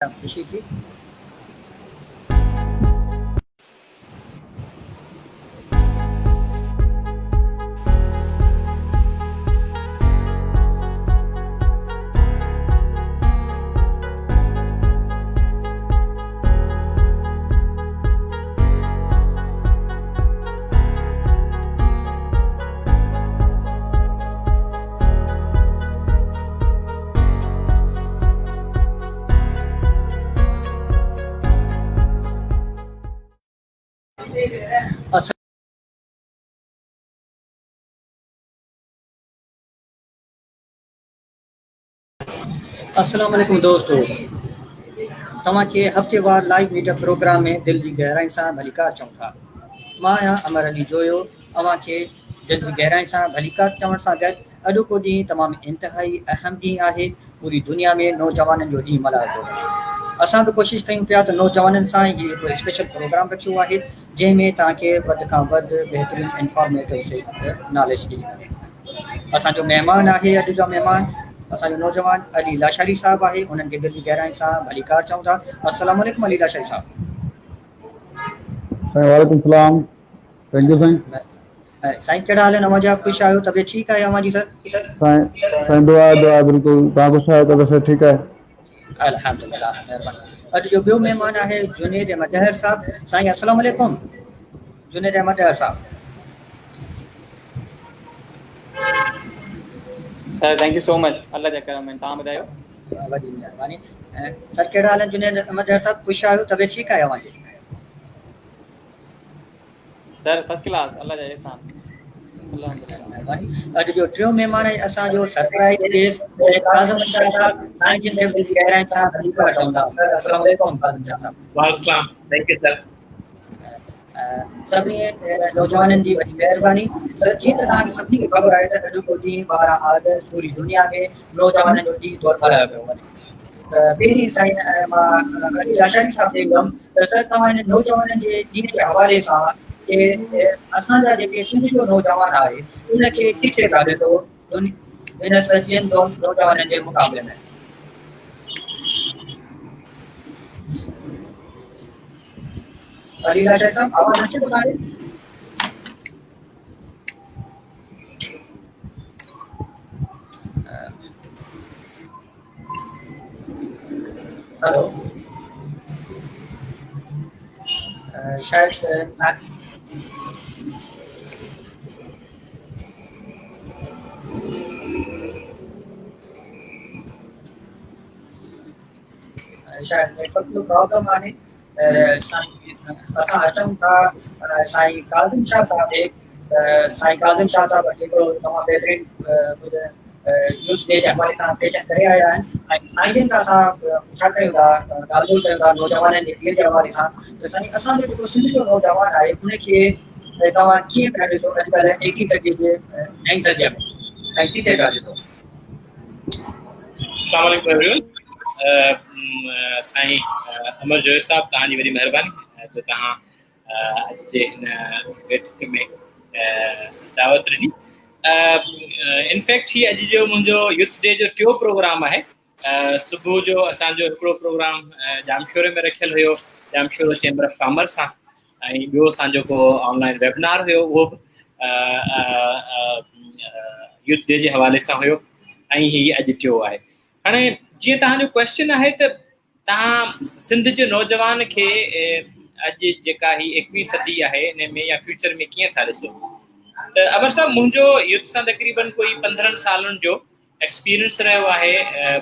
خوشي ٿي. السلام عليڪم دوستو توهان کي هفتيوار لائيو ميٽ اپ پروگرام ۾ دل جي گهرائين سان ڀليڪار چئون ٿا. مان آهيان امر علي جويو اوهان کي دل جي گهرائين سان ڀليڪار چوڻ سان گڏ اڄوڪو ڏينهن تمام انتهائي اهم ڏينهن آهي پوري دنيا ۾ نوجوانن جو ڏينهن ملهايو پيو وڃي اسان به ڪوشش ڪيون پيا ته نوجوانن سان هي هڪ اسپيشل پروگرام رکيو آهي جنهن ۾ توهان کي وڌ کان وڌ بهترين انفارميٽو ناليج ڏني وڃي اسان جو مهمان آهي اڄ جا مهمان اسان جو نوجوان علي لاشاري صاحب آهي انهن کي دل جي گهرائين سان ڀليڪار چئون ٿا السلام عليڪم علي لاشاري صاحب. سائين وعليڪم السلام thank you سائين. سائين ڪهڙا حال آهن اوهان جا خوش آهيو طبيعت ٺيڪ آهي اوهان جي سر. سائين سائين دعا آهي دعا آهي بلڪل توهان خوش آهيو طبيعت صحت ٺيڪ آهي. الحمدلله مهرباني اڄ جو ٻيو مهمان آهي جنيد احمد ڏهر صاحب سائين السلام عليڪم جنيد احمد ڏهر صاحب. Sir thank you so much الله جا ڪرم آهن توهان ٻڌايو. وڏي مهرباني سر ڪهڙا حال آهن جنيد احمد ڏهر صاحب خوش آهيو طبيعت ٺيڪ آهي اوهان جي. سر فرسٽ ڪلاس الله جا احسان مهرباني اڄ جو ٽيون مهمان آهي اسان جو سرپرائز گيسٽ سيد ڪاظم شاهه صاحب سائين جن کي دل جي گهرائين سان ڀليڪار چون ٿا سر السلام عليڪم ڪاظم شاهه صاحب. وعليڪم السلام thank you سر. سڀني نوجوانن جي وڏي مهرباني سر جيئن ته توهان کي سڀني کي خبر آهي ته اڄوڪو ڏينهن 12 آگسٽ پوري دنيا ۾ نوجوانن جو ڏينهن طور ملهايو پيو وڃي ته پهرين سائين مان علي لاشاري صاحب ڏي ايندم ته سر توهان هن نوجوانن جي ڏينهن جي حوالي سان ڪي اسان جا جيڪي سنڌ جو نوجوان آهي ان کي ڪٿي پيا ڏسو هن سڄن نوجوانن جي مقابلي ۾. علي لاشاري صاحب آواز اچي ٿو توهان کي؟ هلو شايد شايد نيٽورڪ جو پرابلم آهي اسان اچون ٿا سائين ڪاظم شاهه صاحب ڏي سائين ڪاظم شاهه صاحب هڪڙو تمام بهترين ڪجهه يوٿ ڊي جي حوالي سان سيشن ڪري آيا آهن ۽ سائين جن کان اسان پڇا ڪيون ٿا ڳالهه ٻولهه ڪيون ٿا نوجوانن جي ڏينهن جي حوالي سان ته سائين اسان جو جيڪو سنڌ جو نوجوان آهي ان کي توهان ڪيئن پيا ڏسو اڄڪلهه ايڪيهه صدي جي نئين صدي ۾ ۽ ڪٿي پيا ڏسو؟ السلام عليڪم ايوري ون سائين امر جويو صاحب توهان جي وڏي مهرباني جو توهان اڄ جي هن بيٺڪ ۾ دعوت ڏني انفيڪٽ هي اڄ جو منهنجو يوٿ ڊي جو ٽيون پروگرام آهي صبح جو اسان جو هڪڙو پروگرام ڄامشوري ۾ رکيل هيو ڄامشورو چيمبر آف ڪامرس سان ۽ ٻيو اسان جو ڪو آن لائن ويبنار هيو اهو به يوٿ ڊي جي حوالي سان هيو ۽ هي اڄ ٽيو آهي هاڻي جيئن تهان جو ڪويشچن آهي ته تهان سنڌ جي نوجوان کي اڄ جيڪا هي ايڪويهين صدي آهي ان ۾ يا فيوچر ۾ ڪيئن ٿا ڏسو ته امر صاحب منهنجو يوٿ سان تقريبن ڪوئي 15 سالن جو ايڪسپيرينس رهيو آهي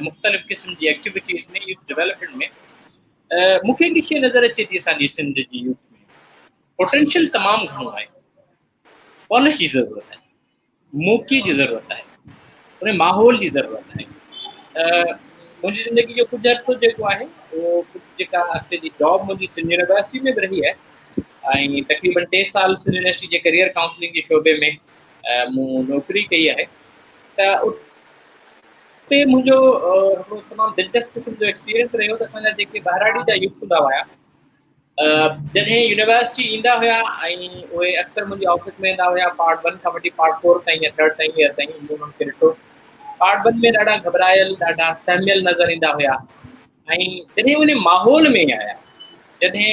مختلف قسم جي ايڪٽيوٽيز ۾ يوٿ ڊيولپمينٽ ۾ مون کي هڪڙي شيء نظر اچي ٿي اسان جي سنڌ جي يوٿ ۾ پوٽينشل تمام گهڻو آهي پالش جي ضرورت آهي موقعي جي ضرورت آهي ان ماحول جي ضرورت آهي منهنجي زندگي جو ڪجهه عرصو جيڪو آهي اهو ڪجهه جيڪا عرصي جي جاب منهنجي سنڌ يونيورسٽي ۾ به رهي آهي ۽ تقريبن 3 سال سنڌ يونيورسٽي جي ڪريئر ڪائونسلنگ جي شعبي ۾ مون نوڪري ڪئي آهي ته اتي منهنجو هڪڙو تمام دلچسپ قسم جو ايڪسپيرينس رهيو ته اسان جا جيڪي ٻهراڙي جا يوٿ هوندا هيا جڏهن يونيورسٽي ايندا هيا ۽ اهي اڪثر منهنجي آفيس ۾ ايندا هيا پارٽ 1 کان وٺي پارٽ 4 تائين يا ٿرڊ تائين ايئر تائين مون انهن کي ڏٺو پارٽ 1 ۾ ڏاڍا گهٻرايل ڏاڍا سهميل نظر ايندا هيا ۽ جڏهن ان ماحول ۾ آيا، جڏهن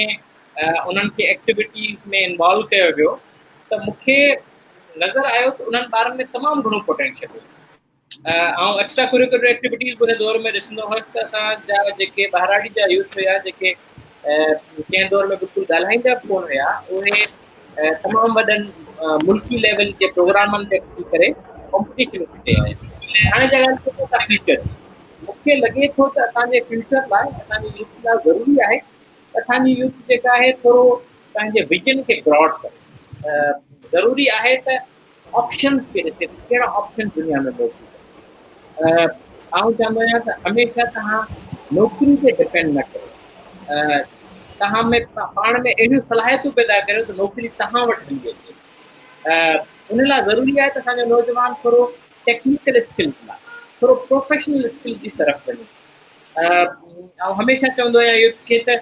انهن کي ايڪٽيوٽيز ۾ انوالو ڪيو ويو ته مون کي نظر آيو ته انهن ٻارن ۾ تمام گهڻو پوٽينشل هو. آئون ايڪسٽرا ڪريڪولر ايڪٽيوٽيز به ان دور ۾ ڏسندو هئس ته اسان جا جيڪي ٻهراڙي جا يوٿ هيا، جيڪي ڪنهن دور ۾ بلڪل ڳالهائيندا به ڪونه هيا، اهي تمام وڏن ملڪي ليول جي پروگرامن تي اچي ڪري ڪمپٽيشن کٽي آيا. هاڻي جا ڳالهه ڪريون ٿا فيوچر جي، مون کي لڳي ٿو ته اسان جي فيوچر لاء، اسان جي يوٿ لاء ضروري آهي ته اسان جي يوٿ جيڪا آهي ٿورو پنهنجي ويزن کي براڊ ڪري. ضروري آهي ته آپشنز کي ڏسي ته ڪهڙا آپشن دنيا ۾ موجود آهن. آئون چوندو آهيان ته هميشه توهان نوڪري تي ڊپينڊ نه ڪريو، توهان ۾ پاڻ ۾ اهڙيون صلاحيتون پيدا ڪريو ته نوڪري توهان وٽ هلي اچي. ان لاء ضروري آهي ته اسان جو نوجوان ٿورو ٽيڪنيڪل اسڪلز لاء ٿورو پروفيشنل اسڪلز جي طرف وڃي. آئون هميشه چوندو آهيان يوٿ کي ته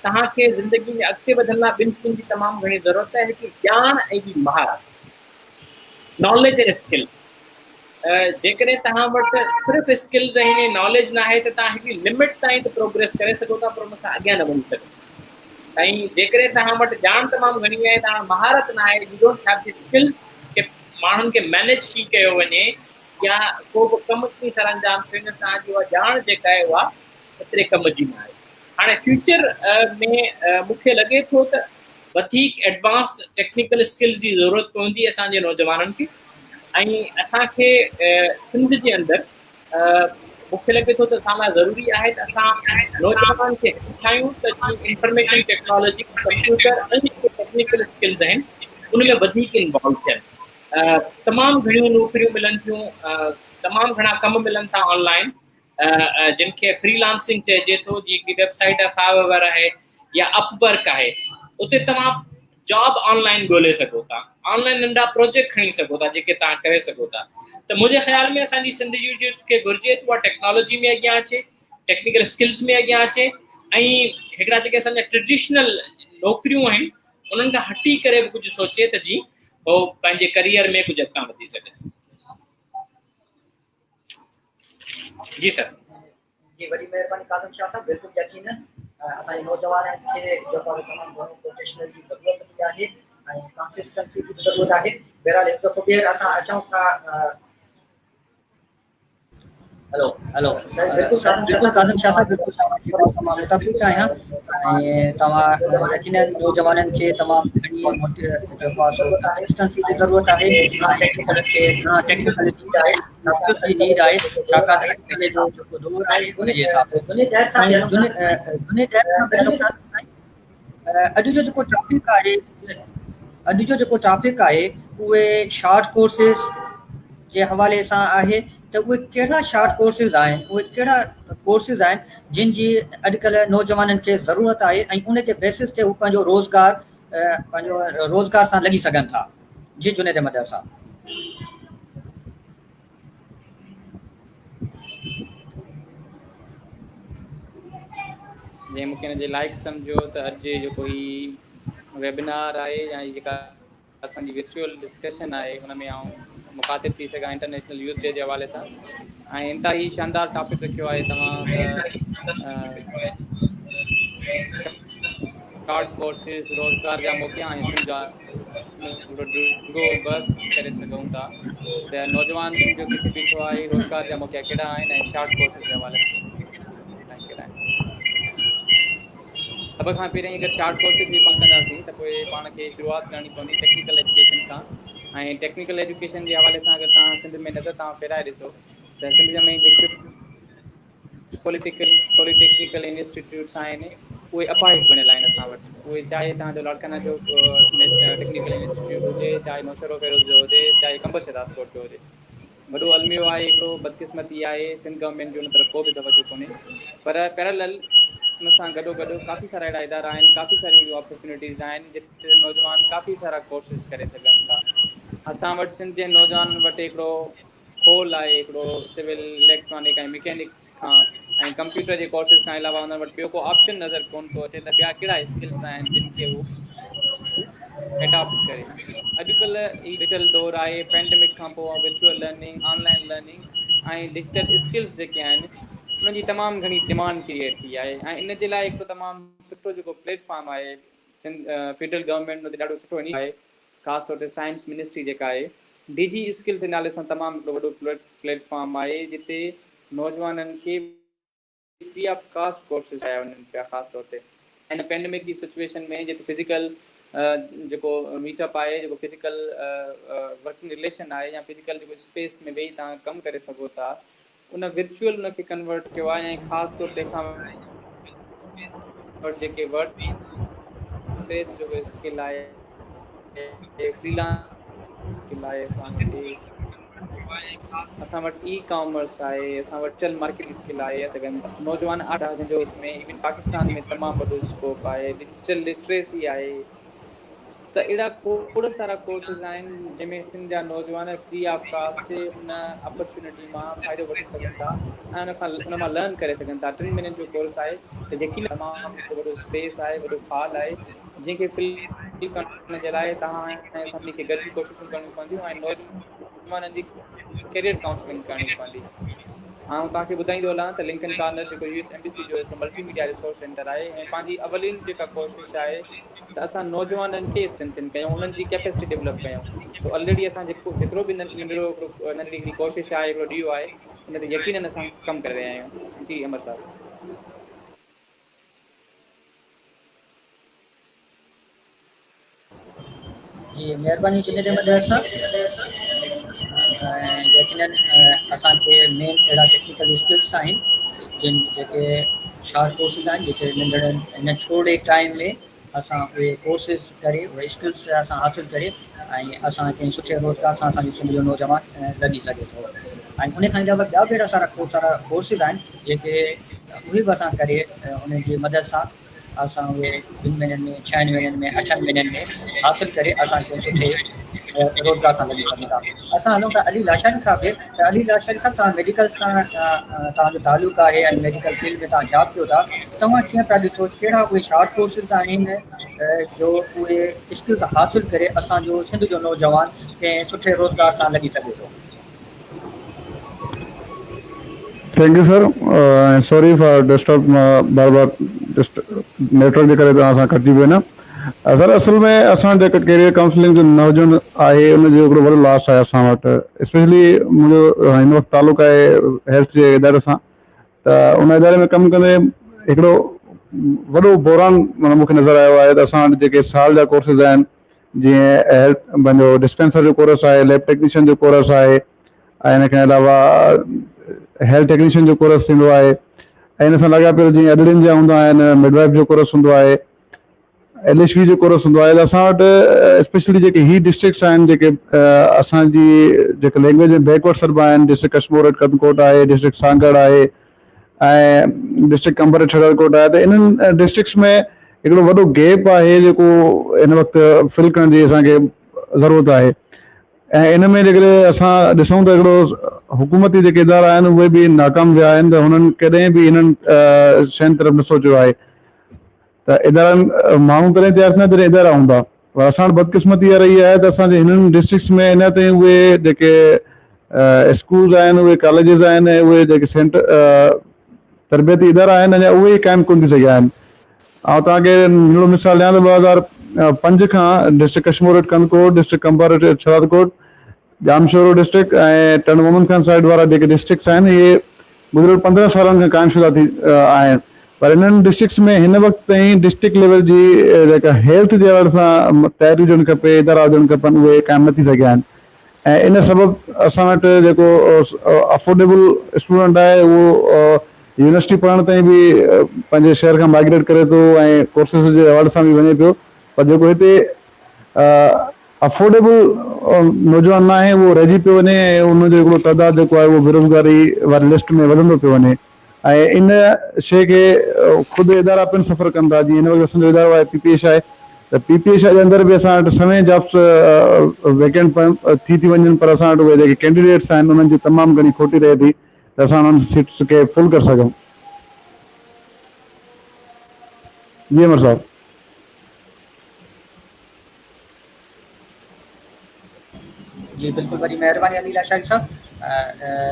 توهان کي زندگي ۾ اڳتي وڌڻ لاء ٻن شين جي تمام گهڻي ضرورت آهي، هڪ ڄاڻ ۽ ٻي مهارت، ناليج ۽ اسڪلز. جيڪڏهن توهان وٽ صرف اسڪلز آهن ۽ ناليج نه آهي ته توهان هڪڙي لمٽ تائين ته پروگريس ڪري سگهو ٿا پر ان کان اڳيان نه وڃي سگهو. ۽ جيڪڏهن توهان وٽ ڄاڻ تمام گهڻي آهي، توهان وٽ مهارت نه آهي، you don't have the skills ڪي ماڻهن کي مينيج ڪيئن ڪيو وڃي يا ڪو به ڪم ڪيئن سرانجام ٿئي وڃي، توهان جي اها ڄاڻ جيڪا آهي اها ايتري ڪم جي نه آهي. هاڻي فيوچر ۾ مون کي لڳي ٿو ته وڌيڪ ايڊوانس ٽيڪنيڪل اسڪلز جي ضرورت پوندي اسان جي نوجوانن کي ۽ اسان کي سنڌ جي اندر مون کي لڳي ٿو ته اسان لاء ضروري آهي ته اسان نوجوانن کي همٿايون ته جيئن انفارميشن ٽيڪنالاجي، ڪمپيوٽر ۽ جيڪي ٽيڪنيڪل اسڪلز آهن ان ۾ وڌيڪ انوالو ٿين. تمام گهڻيون نوڪريون ملن ٿيون، تمام گهڻا ڪم ملن ٿا آن لائن، جن کي فري لانسنگ چئجي ٿو، جيئن هڪڙي ويب سائيٽ آهي فائيور آهي يا اپ ورڪ آهي، اتي توهان جاب آن لائن ڳولي سگهو ٿا، آن لائن ننڍا پروجيڪٽ کڻي سگهو ٿا جيڪي توهان ڪري سگهو ٿا. ته منهنجي خيال ۾ اسان جي سنڌ يوٿ کي گهرجي ته اها ٽيڪنالاجي ۾ اڳيان اچي، ٽيڪنيڪل اسڪلز ۾ اڳيان اچي ۽ هڪڙا جيڪي اسان جا ٽريڊيشنل نوڪريون آهن انهن کان هٽي ڪري به ڪجهه سوچي ته جيئن هو پنهنجي ڪريئر ۾ ڪجهه اڳتان وڌي سگهن. جي سر. جي وڏي مهرباني ڪاظم شاهه صاحب، بلڪل يقينن اسان جي نوجوانن کي جيڪو آهي تمام گهڻو پروفيشنل جي ضرورت به آهي ۽ ڪنسسٽنسي جي به ضرورت آهي. بهرحال هڪ دفعو ٻيهر اسان اچون ٿا. هلو هلو بلڪل ڪاظم شاهه صاحب، بلڪل توهان جي ڳالهه سان مان متفق آهيان ۽ توهان يقينن نوجوانن کي تمام گهڻي جيڪو آهي سو ڪنسسٽنسي جي ضرورت آهي ۽ انهن کي گهڻا ٽيڪنيڪل اسڪلز جي نيڊ آهي، ڇاڪاڻ ته اڄڪلهه جو جيڪو دور آهي ان جي حساب سان اڄ جو جيڪو ٽاپڪ آهي، اڄ جو جيڪو ٽاپڪ آهي اهي شارٽ ڪورسز جي حوالي سان آهي ته اهي ڪهڙا شارٽ ڪورسز آهن، اهي ڪهڙا ڪورسز آهن جن جي اڄڪلهه نوجوانن کي ضرورت آهي ۽ ان جي بيسس تي هو پنهنجو روزگار پنهنجو روزگار سان لڳي سگهن ٿا. جي جنيد احمد ڊار صاحب. جنهن مونکي ان جي لائق سمجهيو ته اڄ جيڪو هي ويبنار آهي يا هي جيڪا اسان جي ورچوئل ڊسڪشن آهي ان ۾ آئون مخاطب ٿي سگهان انٽرنيشنل يوٿ ڊي جي حوالي سان ۽ انتهائي شاندار ٽاپڪ رکيو آهي توهان ته شارٽ ڪورسز روزگار جا موقعا ۽ سنڌ جا ڊگهو بحث ڪري سگهون ٿا ته نوجوان سنڌ جو ڪٿي بيٺو آهي، روزگار جا موقعا ڪهڙا آهن ۽ شارٽ ڪورسز جي حوالي سان ڪهڙا آهن. سڀ کان پهرين اگر شارٽ ڪورسز جي پاڻ ڪنداسين ته پوء پاڻ کي شروعات ڪرڻي پوندي ٽيڪنيڪل ايجوڪيشن کان ۽ ٽيڪنيڪل ايجوڪيشن جي حوالي سان اگر توهان سنڌ ۾ نظر توهان ڦيرائي ڏسو ته سنڌ ۾ جيڪي پوليٽيڪل پوليٽيڪنيڪل انسٽيٽيوٽس آهن اهي اپاهج بڻيل آهن اسان وٽ، اهي چاهي توهان جو لاڙڪاڻا جو ٽيڪنيڪل انسٽيٽيوٽ هجي، چاهي نوشهروفيروز جو هجي، چاهي قمبر شهدادڪوٽ جو هجي. وڏو الميو آهي هڪڙو بدقسمتي آهي سنڌ گورنمينٽ جو ان طرف ڪو به توجه ڪونهي پر پيرالل ان سان گڏو گڏ ڪافي سارا اهڙا ادارا آهن ڪافي ساريون اهڙيون اپرچونيٽيز آهن جتي نوجوان ڪافي سارا ڪورسز ڪري سگهن ٿا. اسان وٽ سنڌ جي نوجوانن وٽ هڪڙو کول آهي هڪڙو سول، اليڪٽرانڪ ۽ مڪينڪس کان ۽ ڪمپيوٽر جي ڪورسز کان علاوه انهن وٽ ٻيو ڪو آپشن نظر ڪونه ٿو اچي ته ٻيا ڪهڙا اسڪلز آهن جن کي هو اڊاپٽ ڪري. اڄڪلهه هي ڊجيٽل دور آهي، پينڊمڪ کان پوء virtual learning, online learning ۽ digital skills جيڪي آهن انهن جي تمام گهڻي ڊمانڊ ڪريئيٽ ٿي آهي ۽ ان جي لاء هڪڙو تمام سٺو جيڪو پليٽ فارم آهي سنڌ فيڊرل گورنمينٽ ان تي ڏاڍو سٺو آهي خاص طور تي سائنس منسٽري جيڪا آهي ڊي جي اسڪلز جي نالي سان تمام هڪڙو وڏو پليٽ فارم آهي جتي نوجوانن کي فري آف ڪاسٽ ڪورسز ٺاهيا وڃن پيا خاص طور تي هن پينڊمڪ جي سچويشن ۾ جتي فزيڪل جيڪو ميٽ اپ آهي جيڪو فزيڪل ورڪنگ رليشن آهي يا فزيڪل جيڪو اسپيس ۾ ويهي توهان ڪم ڪري سگهو ٿا ان ورچوئل ان کي ڪنورٽ ڪيو آهي ۽ خاص طور تي اسان وٽ جيڪي ورڊ پريس جو اسڪل آهي فري لانسنگ آهي اسان وٽ اسان وٽ اي ڪامرس آهي، اسان وٽ ڊجيٽل مارڪيٽنگ اسڪل آهي يا سگهن ٿا. نوجوان آرٽ جنهن جو ۾ ايون پاڪستان ۾ تمام وڏو اسڪوپ آهي، ڊجيٽل لٽريسي آهي ته اهڙا کوڙ سارا ڪورسز آهن جنهن ۾ سنڌ جا نوجوان free of cost in opportunity مان فائدو وٺي سگهن ٿا ۽ ان کان ان مان لرن ڪري سگهن ٿا. ٽن مهينن جو ڪورس آهي ته يقينن تمام هڪ وڏو اسپيس آهي، وڏو خال آهي جنهن کي فل ڪرڻ جي لاء توهان ۽ اسان ٻنهي کي گڏجي ڪوششون ڪرڻيون پونديون ۽ نوجوانن جي ڪيريئر ڪائونسلنگ ڪرڻي پوندي. آئون توهان کي ٻڌائيندو هلان ته لنڪن ڪارنر جيڪو يو ايس ايمبيسي جو هڪ ملٽي ميڊيا ريسورس سينٽر آهي ۽ پنهنجي اولين جيڪا ڪوشش آهي ته اسان نوجوانن کي اسٽرينٿن ڪيون انهن جي ڪيپيسٽي ڊولپ ڪيون سو الريڊي اسان جيڪو جيترو به ننڍڙو هڪڙو ننڍڙي هڪڙي ڪوشش آهي هڪڙو ڏيئو آهي ان تي يقينن اسان ڪم ڪري رهيا آهيون جي امر صاحب. جي مهرباني جنيد احمد ڏهر صاحب ۽ يقينن اسان کي مين اهڙا ٽيڪنيڪل اسڪلس آهن جن جيڪي شارٽ ڪورسز آهن جيڪي ننڍڙن هن ٿوري ٽائيم ۾ اسان اهي ڪورسز ڪري اهي اسڪلس اسان حاصل ڪري ۽ اسان ڪنهن سٺي روزگار سان اسان جو سنڌ جو نوجوان لڳي سگهي ٿو ۽ ان کان علاوه ٻيا به اهڙا سارا کوڙ سارا ڪورسز آهن جيڪي اهي به اسان ڪري انهن جي مدد سان اسان اهي ٻن مهينن ۾ ڇهن مهينن ۾ اٺن مهينن ۾ حاصل ڪري اسان کي سٺي روزگار سان لڳي سگهون ٿا. اسان هلون ٿا علي لاشاري صاحب ڏي ته علي لاشاري صاحب توهان ميڊيڪل سان توهان جو تعلق آهي ۽ ميڊيڪل فيلڊ ۾ توهان جاب ڪيو ٿا توهان ڪيئن پيا ڏسو ڪهڙا اهي شارٽ ڪورسز آهن جو اهي اسڪلز حاصل ڪري اسان جو سنڌ جو نوجوان ڪنهن سٺي روزگار سان لڳي سگهي ٿو. Thank you sir ۽ sorry for disturb مان بار بار نيٽورڪ جي ڪري توهان سان ڪٽجي پيو وڃان سر اصل ۾ اسان جيڪا ڪيريئر ڪائونسلنگ جو نه هجڻ آهي ان جو هڪڙو وڏو لاس آهي اسان وٽ اسپيشلي منهنجو هن وقت تعلق آهي هيلٿ جي اداري سان ته ان اداري ۾ ڪم ڪندي هڪڙو وڏو بحران معنيٰ مونکي نظر آيو آهي ته اسان وٽ جيڪي سال جا ڪورسز آهن جيئن هيلٿ پنهنجو ڊسپينسر جو ڪورس آهي ليب ٽيڪنيشن جو ڪورس آهي ۽ ان کان علاوه هيلٿ ٽيڪنيشن جو ڪورس ٿيندو آهي ۽ ان سان لاڳاپيل جيئن اڏڙين جا هوندا آهن مڊ وائف جو ڪورس هوندو آهي ايل ايڇ وي جو ڪورس هوندو آهي ته اسان وٽ اسپيشلي جيڪي هي ڊسٽرڪٽس آهن جيڪي اسان جي جيڪي لينگويج ۾ بيڪورڊ سڏبا آهن ڊسٽرڪٽ ڪشمور ڪنڌڪوٽ آهي ڊسٽرڪٽ سانگهڙ آهي ۽ ڊسٽرڪٽ قمبر ٺڙرڪوٽ آهي ته انهن ڊسٽرڪٽس ۾ هڪڙو وڏو گيپ آهي جيڪو هن وقت فل ڪرڻ جي اسان کي ضرورت آهي ۽ ان ۾ جيڪڏهن اسان ڏسون ته هڪڙو حڪومتي جيڪي ادارا آهن اهي به ناڪام ويا آهن ته هنن ڪڏهن به انهن شين طرف نه سوچيو آهي ته ادارن ماڻهو تڏهن تيار ٿيندا جڏهن ادارا هوندا پر اسان وٽ بدقسمتي اها رهي آهي ته اسان جي هنن ڊسٽرڪٽس ۾ اڃا تائين اهي جيڪي اسڪولز آهن اهي ڪاليجز آهن ۽ اهي جيڪي سينٽر تربيتي ادارا آهن اڃا اهي ئي قائم ڪونه ٿي سگهيا آهن آئون توهان کي ننڍڙو مثال ڏيان ته 2005 کان ڊسٽرڪٽ ڪشمور وٽ ڪنڌڪوٽ ڊسٽرڪٽ قمبر وٽ شهدادڪوٽ ڄامشورو ڊسٽرڪٽ ۽ ٽنڊو محمد خان سائيڊ وارا جيڪي ڊسٽرڪٽس آهن اهي گذريل 15 سالن کان قائم شده ٿي آهن پر انهن ڊسٽرڪٽس ۾ هن وقت تائين ڊسٽرڪٽ ليول جي جيڪا هيلٿ جي حوالي سان تياري هجڻ کپي ادارا هجڻ کپن اهي قائم نه ٿي سگهيا آهن ۽ ان سبب اسان وٽ جيڪو افورڊيبل اسٽوڊنٽ آهي اهو يونيورسٽي پڙهڻ تائين به پنهنجي شهر کان مائگريٽ ڪري ٿو ۽ ڪورسز جي حوالي سان به وڃي پيو پر جيڪو هتي افورڊيبل نوجوان ناهي اهو رهجي پيو وڃي ۽ ان جو هڪڙو تعداد جيڪو آهي اهو بيروزگاري واري لسٽ ۾ وڌندو پيو وڃي ۽ ان شيء کي خود ادارا پڻ سفر ڪن ٿا جيئن هن وقت اسان جو ادارو آهي پي پي ايش I ته پي پي ايش I جي اندر به اسان وٽ سوين جابس ويڪنٽ پڻ ٿي ٿي وڃن پر اسان وٽ اهي جيڪي ڪينڊيڊيٽس آهن انهن جي تمام گهڻي کوٽي رهي ٿي ته اسان انهن سيٽس کي فل ڪري سگهون. جي امر صاحب. جي بلڪل وڏي مهرباني علي لاشاري صاحب.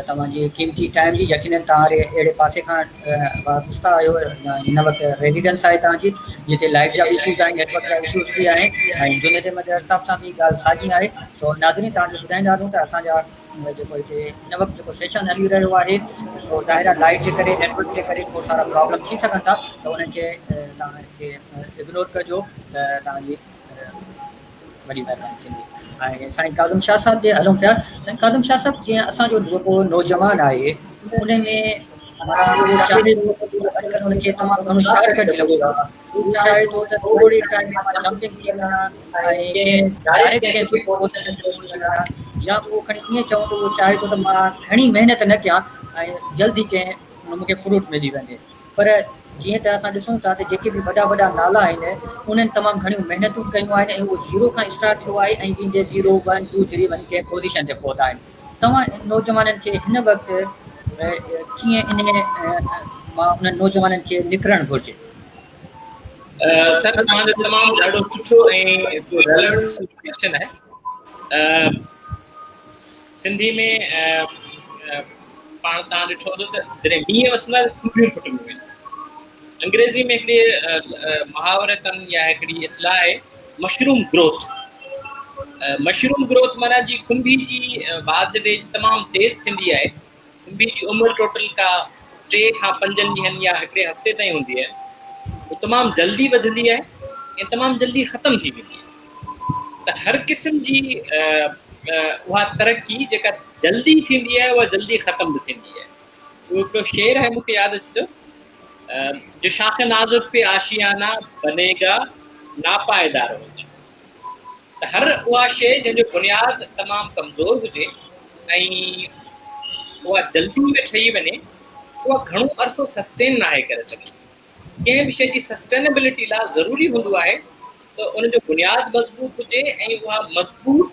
توهان جي قيمتي ٽائيم جي يقينن توهان اهڙي پاسي کان وابسته آهيو يا هن وقت ريزيڊنس آهي توهان جي جتي لائيٽ جا به اشوز آهن نيٽورڪ جا اشوز به آهن ۽ جنيد احمد صاحب سان به ڳالهه ساڳي آهي سو ناظرين توهان کي ٻڌائيندا هلون ته اسان جا جيڪو هتي هن وقت جيڪو سيشن هلي رهيو آهي سو ظاهر آهي لائيٽ جي ڪري نيٽورڪ جي ڪري کوڙ سارا پرابلم ٿي سگهن ٿا ته انهن کي توهان کي اگنور ڪجو ته توهان جي وڏي مهرباني ٿيندي ۽ سائين ڪاظم شاهه صاحب ڏي هلون پيا سائين ڪاظم شاهه صاحب جيئن اسان جو جيڪو نوجوان آهي ان ۾ معنيٰ چاهي ٿو اڄڪلهه ان کي تمام گهڻو شارٽ ڪٽ لڳو آهي هو چاهي ٿو ته ٿوري ٽائيم ۾ مان جمپنگ ٿي وڃان ۽ ڪنهن ڊائريڪٽ ڪنهن سٺي پوزيشن تي پهچي وڃان يا اهو کڻي ائين چئون ته اهو چاهي ٿو ته مان گهڻي محنت نه ڪيان ۽ جلدي ڪنهن مون کي فروٽ ملي وڃي پر جيئن ته اسان ڏسون ٿا ته جيڪي به وڏا وڏا نالا آهن انهن تمام گهڻيون محنتون ڪيون آهن ۽ اهو زيرو کان اسٽارٽ ٿيو آهي ۽ ويندي زيرو ون ٽو ٿري وڃي ڪنهن پوزيشن تي پهتا آهن توهان نوجوانن کي هن وقت ڪيئن انهي مان انهن نوجوانن کي نڪرڻ گهرجي؟ سر توهان جو تمام ڏاڍو سٺو ۽ ريليونٽ ڪويشچن آهي سنڌي ۾ پاڻ توهان ڏٺو هوندو ته جڏهن مينهن وسندو آهي ته کنڀيون ڦٽنديون آهن. انگريزي ۾ هڪڙي محاورتن يا هڪڙي اصلاح آهي مشروم گروٿ. مشروم گروٿ معنيٰ جي کنڀي جي واڌ ويجهه تمام تيز ٿيندي آهي. کنڀي جي عمر ٽوٽل ڪا 3 کان 5 ڏينهن يا هڪڙي هفتي تائين هوندي آهي. هو تمام جلدي وڌندي آهي ۽ تمام جلدي ختم ٿي ويندي آهي. ته هر قسم جي اها ترقي جيڪا جلدي ٿيندي آهي اها جلدي ختم به ٿيندي آهي. اهو هڪڙو شعر آهي مون کي ياد اچي ٿو جو شاخ نازڪ پي آشيانه بني گا ناپائيدار هوگا. ته هر اها شيء جنهن جو بنياد تمام ڪمزور هجي ۽ اها جلدي ۾ ٺهي وڃي اها گهڻو عرصو سسٽين ناهي ڪري سگهندي. ڪنهن به شيء جي سسٽينبلٽي لاء ضروري هوندو آهي ته ان جو بنياد مضبوط هجي ۽ اها مضبوط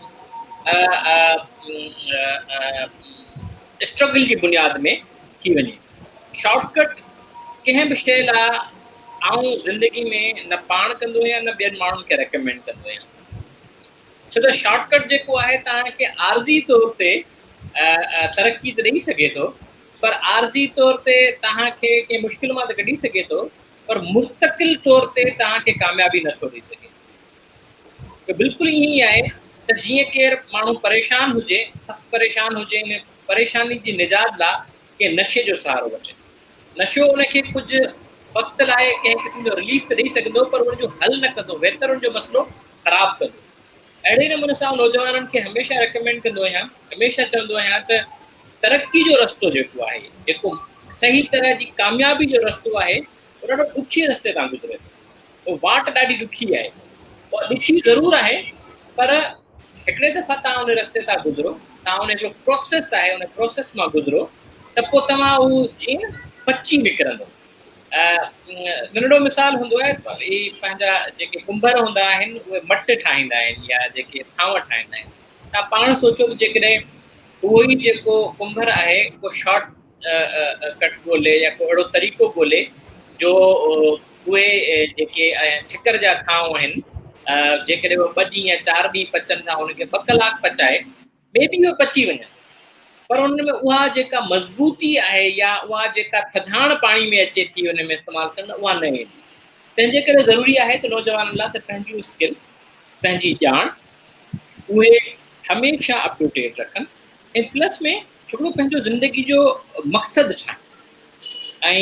اسٽرگل جي بنياد ۾ ٿي وڃي. شارٽ ڪٽ ڪنهن به شيء لاء آئون زندگي ۾ نه پاڻ ڪندو آهيان نه ٻين ماڻهن کي ريڪمينڊ ڪندو آهيان. ڇو ته شارٽ ڪٽ جيڪو آهي توهان کي عارضي طور تي ترقي ته ڏئي سگهي ٿو پر عارضي طور تي توهان کي ڪنهن مشڪل مان ته ڪڍي سگهي ٿو پر مستقل طور تي توهان کي ڪاميابي نه ٿو ڏئي سگهي. ته بلڪل ائين ئي آهي ته جيئن ڪير ماڻهو پريشان هجي، سخت پريشان هجي ان پريشاني جي نجات لا ڪنهن نشي جو سهارو وٺي. نشو ان کي ڪجهه وقت لاء ڪنهن قسم جو رليف ته ڏئي سگهندو پر ان جو حل نه ڪندو ويتر ان جو مسئلو خراب ڪندو. اهڙي نموني سان آئون نوجوانن کي هميشه ريڪمينڊ ڪندو آهيان، هميشه چوندو آهيان ته ترقي جو رستو جيڪو آهي، جيڪو صحيح طرح جي ڪاميابي جو رستو آهي، اهو ڏاڍو ڏکي رستي تان گذري ٿو. اهو واٽ ڏاڍي ڏکي آهي. اها ڏکي ضرور آهي پر هڪڙي دفعا توهان ان رستي تان گذرو، توهان ان هڪڙو پروسيس آهي، ان پروسيس مان گذرو ته پوء توهان اهو جيئن پچي نڪرندو. ننڍڙو مثال هوندو آهي هي پنهنجا جيڪي ڪنڀر هوندا آهن اهي مٽ ٺاهيندا آهن يا جيڪي ٿانو ٺاهيندا آهن تان پاڻ سوچو ته جيڪڏهن اهو ئي جيڪو ڪنڀر آهي ڪو شارٽ ڪٽ ڳولي يا ڪو اهڙو طريقو ڳولي جو اهي جيڪي ٺڪر جا ٿانو آهن جيڪڏهن اهي ٻه ڏينهن يا چار ڏينهن پچن ٿا ان کي ٻه ڪلاڪ پچائي مي بي اهي پچي وڃن پر انهن ۾ اها جيڪا مضبوطي آهي يا اها جيڪا ٿڌاڻ پاڻي ۾ اچي ٿي ان ۾ استعمال ڪرڻ اها نه ايندي تنهن جي ڪري ضروري آهي ته نوجوانن لاء ته پنهنجون اسڪلس پنهنجي ڄاڻ اهي هميشه اپ ٽو ڊيٽ رکن ۽ پلس ۾ هڪڙو پنهنجو زندگي جو مقصد ٺاهن ۽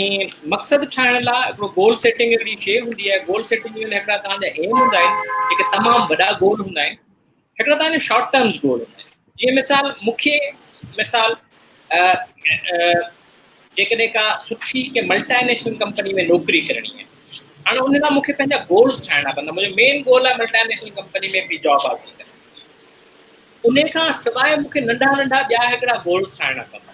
مقصد ٺاهڻ لاء هڪڙو گول سيٽنگ هڪڙي شيء هوندي آهي گول سيٽنگ ۾ هڪڙا توهان جا ايم هوندا آهن جيڪي تمام وڏا گول هوندا آهن هڪڙا توهان جا شارٽ ٽرمز گول هوندا آهن جيئن مثال مونکي مثال جيڪڏهن ڪا سٺي ڪنهن ملٽي نيشنل ڪمپني ۾ نوڪري ڪرڻي آهي هاڻي ان لاء مونکي پنهنجا گولز ٺاهڻا پوندا منهنجو مين گول آهي ملٽي نيشنل ڪمپني ۾ هڪڙي جاب حاصل ڪرڻي ان کان سواء مونکي ننڍا ننڍا ٻيا هڪڙا گولز ٺاهڻا پوندا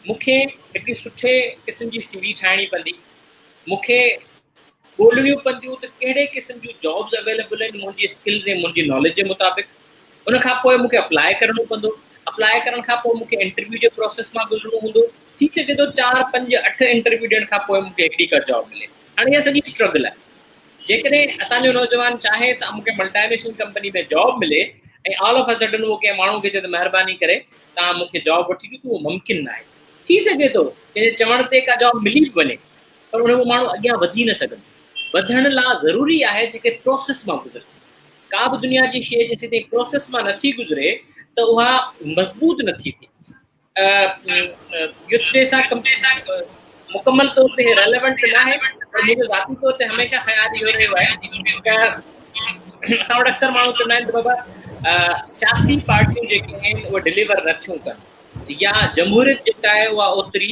مونکي هڪڙي سٺي قسم جي سي وي ٺاهڻي پوندي مونکي ڳولڻيون پونديون ته ڪهڙي قسم جون جابز اويليبل آهن منهنجي اسڪلز ۽ منهنجي ناليج جي مطابق ان کان پوء مونکي اپلاء ڪرڻو پوندو اپلاء ڪرڻ کان پوء مونکي انٽرويو جي پروسيس مان گذرڻو هوندو ٿي سگهي ٿو چار پنج اٺ انٽرويو ڏيڻ کان پوء مونکي هڪڙي ڪا جاب ملي هاڻي اها سڄي اسٽرگل آهي جيڪڏهن اسان جو نوجوان چاهي ته مونکي ملٽي نيشنل ڪمپني ۾ جاب ملي ۽ آل آف ا سڊن اهو ڪنهن ماڻهو کي چئي ته مهرباني ڪري توهان مون کي جاب وٺي ڏيو ته اهو ممڪن ناهي. ٿي سگهي ٿو ڪنهن جي چوڻ تي ڪا جاب ملي به وڃي پر ان اهو ماڻهو اڳيان وڌي نه سگهندو. وڌڻ لا ضروري آهي ته هڪ پروسيس مان گذرجي. ڪا به دنيا جي شيء جيسيتائين پروسيس مان نٿي گذري ته اها مضبوط نٿي ٿئي. يوٿ ڊي سان مڪمل طور تي ريليونٽ نه آهي پر منهنجو ذاتي طور تي هميشه خيال اهو رهيو آهي ته اسان وٽ اڪثر ماڻهو چوندا آهن ته بابا سياسي پارٽيون جيڪي آهن اهي ڊليور نٿيون ڪن يا جمهوريت جيڪا آهي اها اوتري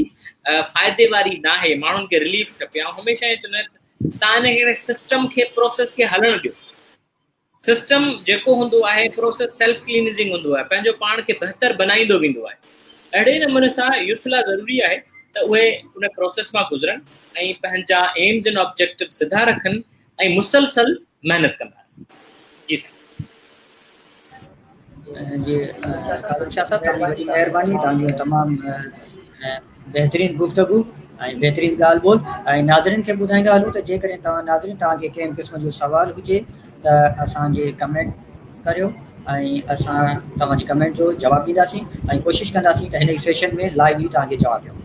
فائدي واري ناهي، ماڻهن کي رليف کپي. آئون هميشه ائين چوندو آهيان ته توهان ان کي سسٽم کي پروسيس کي هلڻ ڏيو. سسٽم جيڪو هوندو آهي پروسيس سيلف ڪلينزنگ هوندو آهي، پنهنجو پاڻ کي بهتر بنائيندو ويندو آهي. اهڙي نموني سان يوٿ لاء ضروري آهي ته اهي ان پروسيس مان گذرن ۽ پنهنجا ايمز اينڊ آبجيڪٽو سڌا رکن ۽ مسلسل محنت ڪندا رهن. جي سائين. جي ڪاظم شاهه صاحب توهان جي وڏي مهرباني توهان جون تمام بهترين گفتگو ۽ بهترين ڳالهه ٻولهه ۽ ناظرين کي ٻڌائيندا هلون ته جيڪڏهن توهان ناظرين توهان کي ڪنهن به قسم جو سوال هجي ته اسان جي ڪمينٽ ڪريو ۽ اسان توهان جي ڪمينٽ جو جواب ڏينداسين ۽ ڪوشش ڪنداسين ته هن ئي سيشن ۾ لائيو ئي توهان کي جواب ڏيون.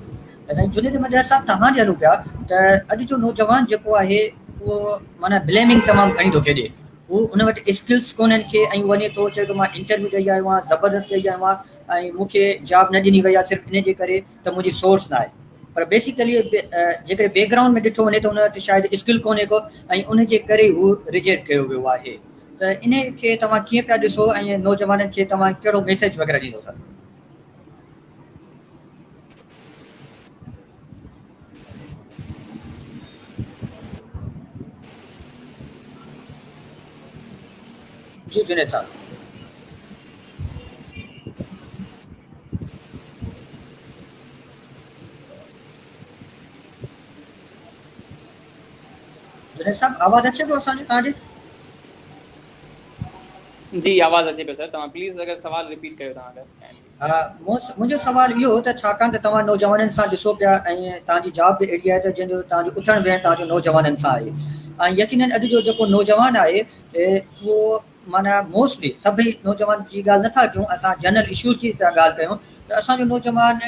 سائين جنيد مظهر صاحب توهان ڏي هلون پيا ته اڄ جو نوجوان جيڪو آهي اهو معنيٰ بليمنگ تمام گهڻي ٿو کيڏي هو ان وٽ اسڪلس ڪونهن کي ۽ وڃي ٿو چئي ٿو مان انٽرويو ڏئي آيو آهيان زبردست ڏئي آيو آهيان ۽ مون کي جاب نه ڏني وئي آهي صرف ان جي ڪري ته منهنجي سورس نه آهي پر بيسيڪلي جيڪڏهن بيڪ گرائونڊ ۾ ڏٺو وڃي ته ان وٽ شايد اسڪل ڪونهي ڪو ۽ ان جي ڪري هو ريجيڪٽ ڪيو ويو آهي ته ان کي توهان ڪيئن پيا ڏسو ۽ نوجوانن کي توهان ڪهڙو ميسيج وغيره ڏيندو سر؟ جي جنيد صاحب. جنيد صاحب آواز اچي پيو اسان جي توهان جي؟ جي آواز اچي پيو سر توهان پليز اگر سوال رپيٽ ڪيو توهان اگر ڪائنڊلي. منهنجو سوال اهو هو ته ڇاڪاڻ ته توهان نوجوانن سان ڏسو پيا ۽ توهان جي جاب به اهڙي آهي ته جنهن جو توهان جو اٿڻ ويهڻ توهان جو نوجوانن سان آهي ۽ يقينن اڄ جو جيڪو نوجوان آهي اهو معنيٰ موسٽلي سڀئي نوجوان جي ڳالهه نٿا ڪيون اسان جنرل اشوز جي پيا ڳالهه ڪيون ته اسان جو نوجوان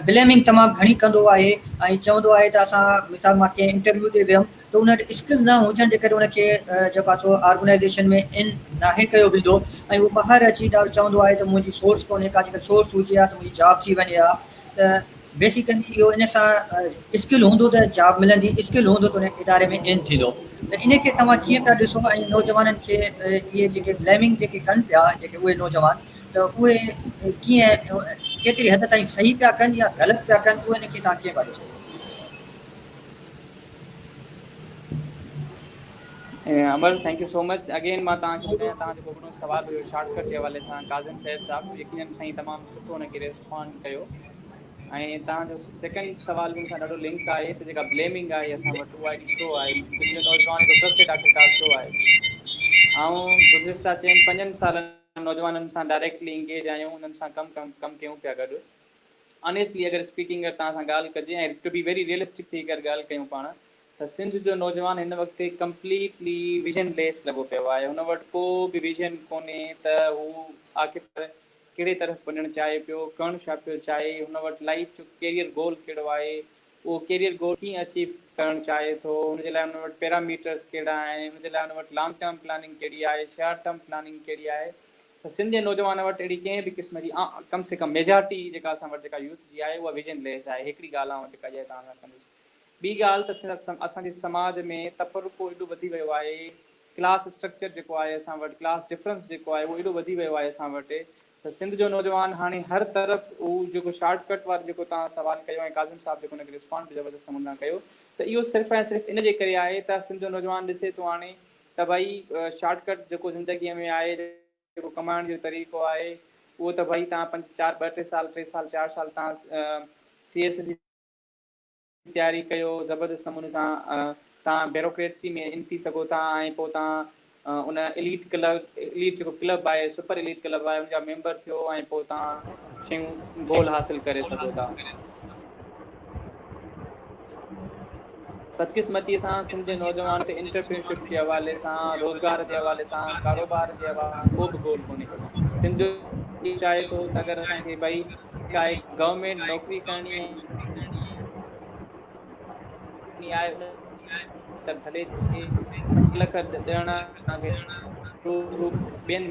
بليمنگ تمام گهڻي ڪندو آهي ۽ چوندو آهي ته اسان مثال مان ڪنهن انٽرويو تي ويم ته ان وٽ اسڪل نه هجڻ جي ڪري ان کي جيڪو آهي سو آرگنائيزيشن ۾ ان ناهي ڪيو ويندو ۽ هو ٻاهر اچي ڏاڍو چوندو آهي ته منهنجي سورس ڪونهي ڪا جيڪا سورس هجي ها ته منهنجي جاب ٿي وڃي ها ته بيسيڪلي اهو ان سان اسڪل هوندو ته جاب ملندي اسڪل هوندو ته ان اداري ۾ ان ٿيندو ته ان کي توهان ڪيئن پيا ڏسو ۽ نوجوانن کي اهي جيڪي بليمنگ جيڪي ڪن پيا جيڪي اهي نوجوان ته اهي ڪيئن ڪيتري حد تائين صحيح پيا ڪن يا غلط پيا ڪن اهي ان کي توهان ڪيئن پيا ڏسو؟ Amar thank you so much again مان توهان کي ٻڌايان توهان جيڪو اڳوڻو سوال هيو شارٽ ڪٽ جي حوالي سان ڪاظم سيد صاحب يقينن سائين تمام سٺو ان کي ريسپونڊ ڪيو ۽ توهان جو سيڪنڊ سوال به ان سان ڏاڍو لنڪ آهي ته جيڪا بليمنگ آهي اسان وٽ اها ايڏي ڇو آهي سنڌ جو نوجوان ايڏو فرسٽريٽ آخرڪار ڇو آهي آئون گذشته چئن پنجن سالن نوجوانن سان ڊائريڪٽلي انگيج آهيون انهن سان ڪم ڪم ڪيون پيا گڏ آنيسٽلي اگر اسپيڪنگ اگر توهان سان ڳالهه ڪجي ۽ ٽو بي ويري ريئلسٽڪ ٿي اگر ڳالهه ڪيون پاڻ ته سنڌ جو نوجوان هن وقت ڪمپليٽلي ويزن ليس لڳو پيو آهي هن وٽ ڪو به ويزن ڪونهي ته هو آخر ڪهڙي طرف وڃڻ چاهي پيو ڪرڻ ڇا پيو چاهي هن وٽ لائيف جو ڪيريئر گول ڪهڙو آهي اهو ڪيريئر گول ڪيئن اچيو ڪرڻ چاهي ٿو ان جي لاء هن وٽ پيراميٽرس ڪهڙا آهن ان جي لاء هن وٽ لانگ ٽرم پلاننگ ڪهڙي آهي شارٽ ٽرم پلاننگ ڪهڙي آهي ته سنڌ جي نوجوان وٽ اهڙي ڪنهن به قسم جي ڪم سي ڪم ميجارٽي جيڪا اسان وٽ جيڪا يوٿ جي آهي اها ويزن ليس آهي هڪڙي ڳالهه آئون جيڪا اها توهان سان ڪندس ٻي ڳالهه ته اسان جي سماج ۾ تفرقو ايڏو وڌي ويو آهي ڪلاس اسٽرڪچر جيڪو آهي اسان وٽ ڪلاس ڊفرنس جيڪو آهي اهو ايڏو وڌي ويو آهي اسان وٽ ته سنڌ جو نوجوان هاڻي هر طرف هو جيڪو شارٽ ڪٽ وارو جيڪو توهان سوال ڪيو ۽ ڪاظم صاحب جيڪو ان کي رسپانڊ به زبردست نموني سان ڪيو ته اهو صرف ۽ صرف ان جي ڪري آهي ته سنڌ جو نوجوان ڏسي ٿو هاڻي ته ڀائي شارٽ ڪٽ جيڪو زندگيء ۾ آهي جيڪو ڪمائڻ جو طريقو آهي اهو ته ڀائي توهان پنج چار ٻه ٽي سال ٽي سال چار سال توهان سي ايس ايس جي تياري ڪيو زبردست نموني سان توهان بيروڪريسي ۾ ان ٿي سگهو ٿا ۽ پوء توهان ان ايليٽ ڪلب ايليٽ جيڪو ڪلب آهي سپر ايليٽ ڪلب آهي ان جا ميمبر ٿيو ۽ پوء توهان شيون گول حاصل ڪري سگهو ٿا. بدقسمتيء سان سنڌ جي نوجوان تي انٽرپرينيورشپ جي حوالي سان، روزگار جي حوالي سان، ڪاروبار جي حوالي سان ڪو به گول ڪونهي. سنڌ جو چاهي ٿو ته اگر اسان کي ڀئي ڪائي گورنمينٽ نوڪري ڪرڻي آهي ته ڀلي 5 لک ڏيڻ ٻين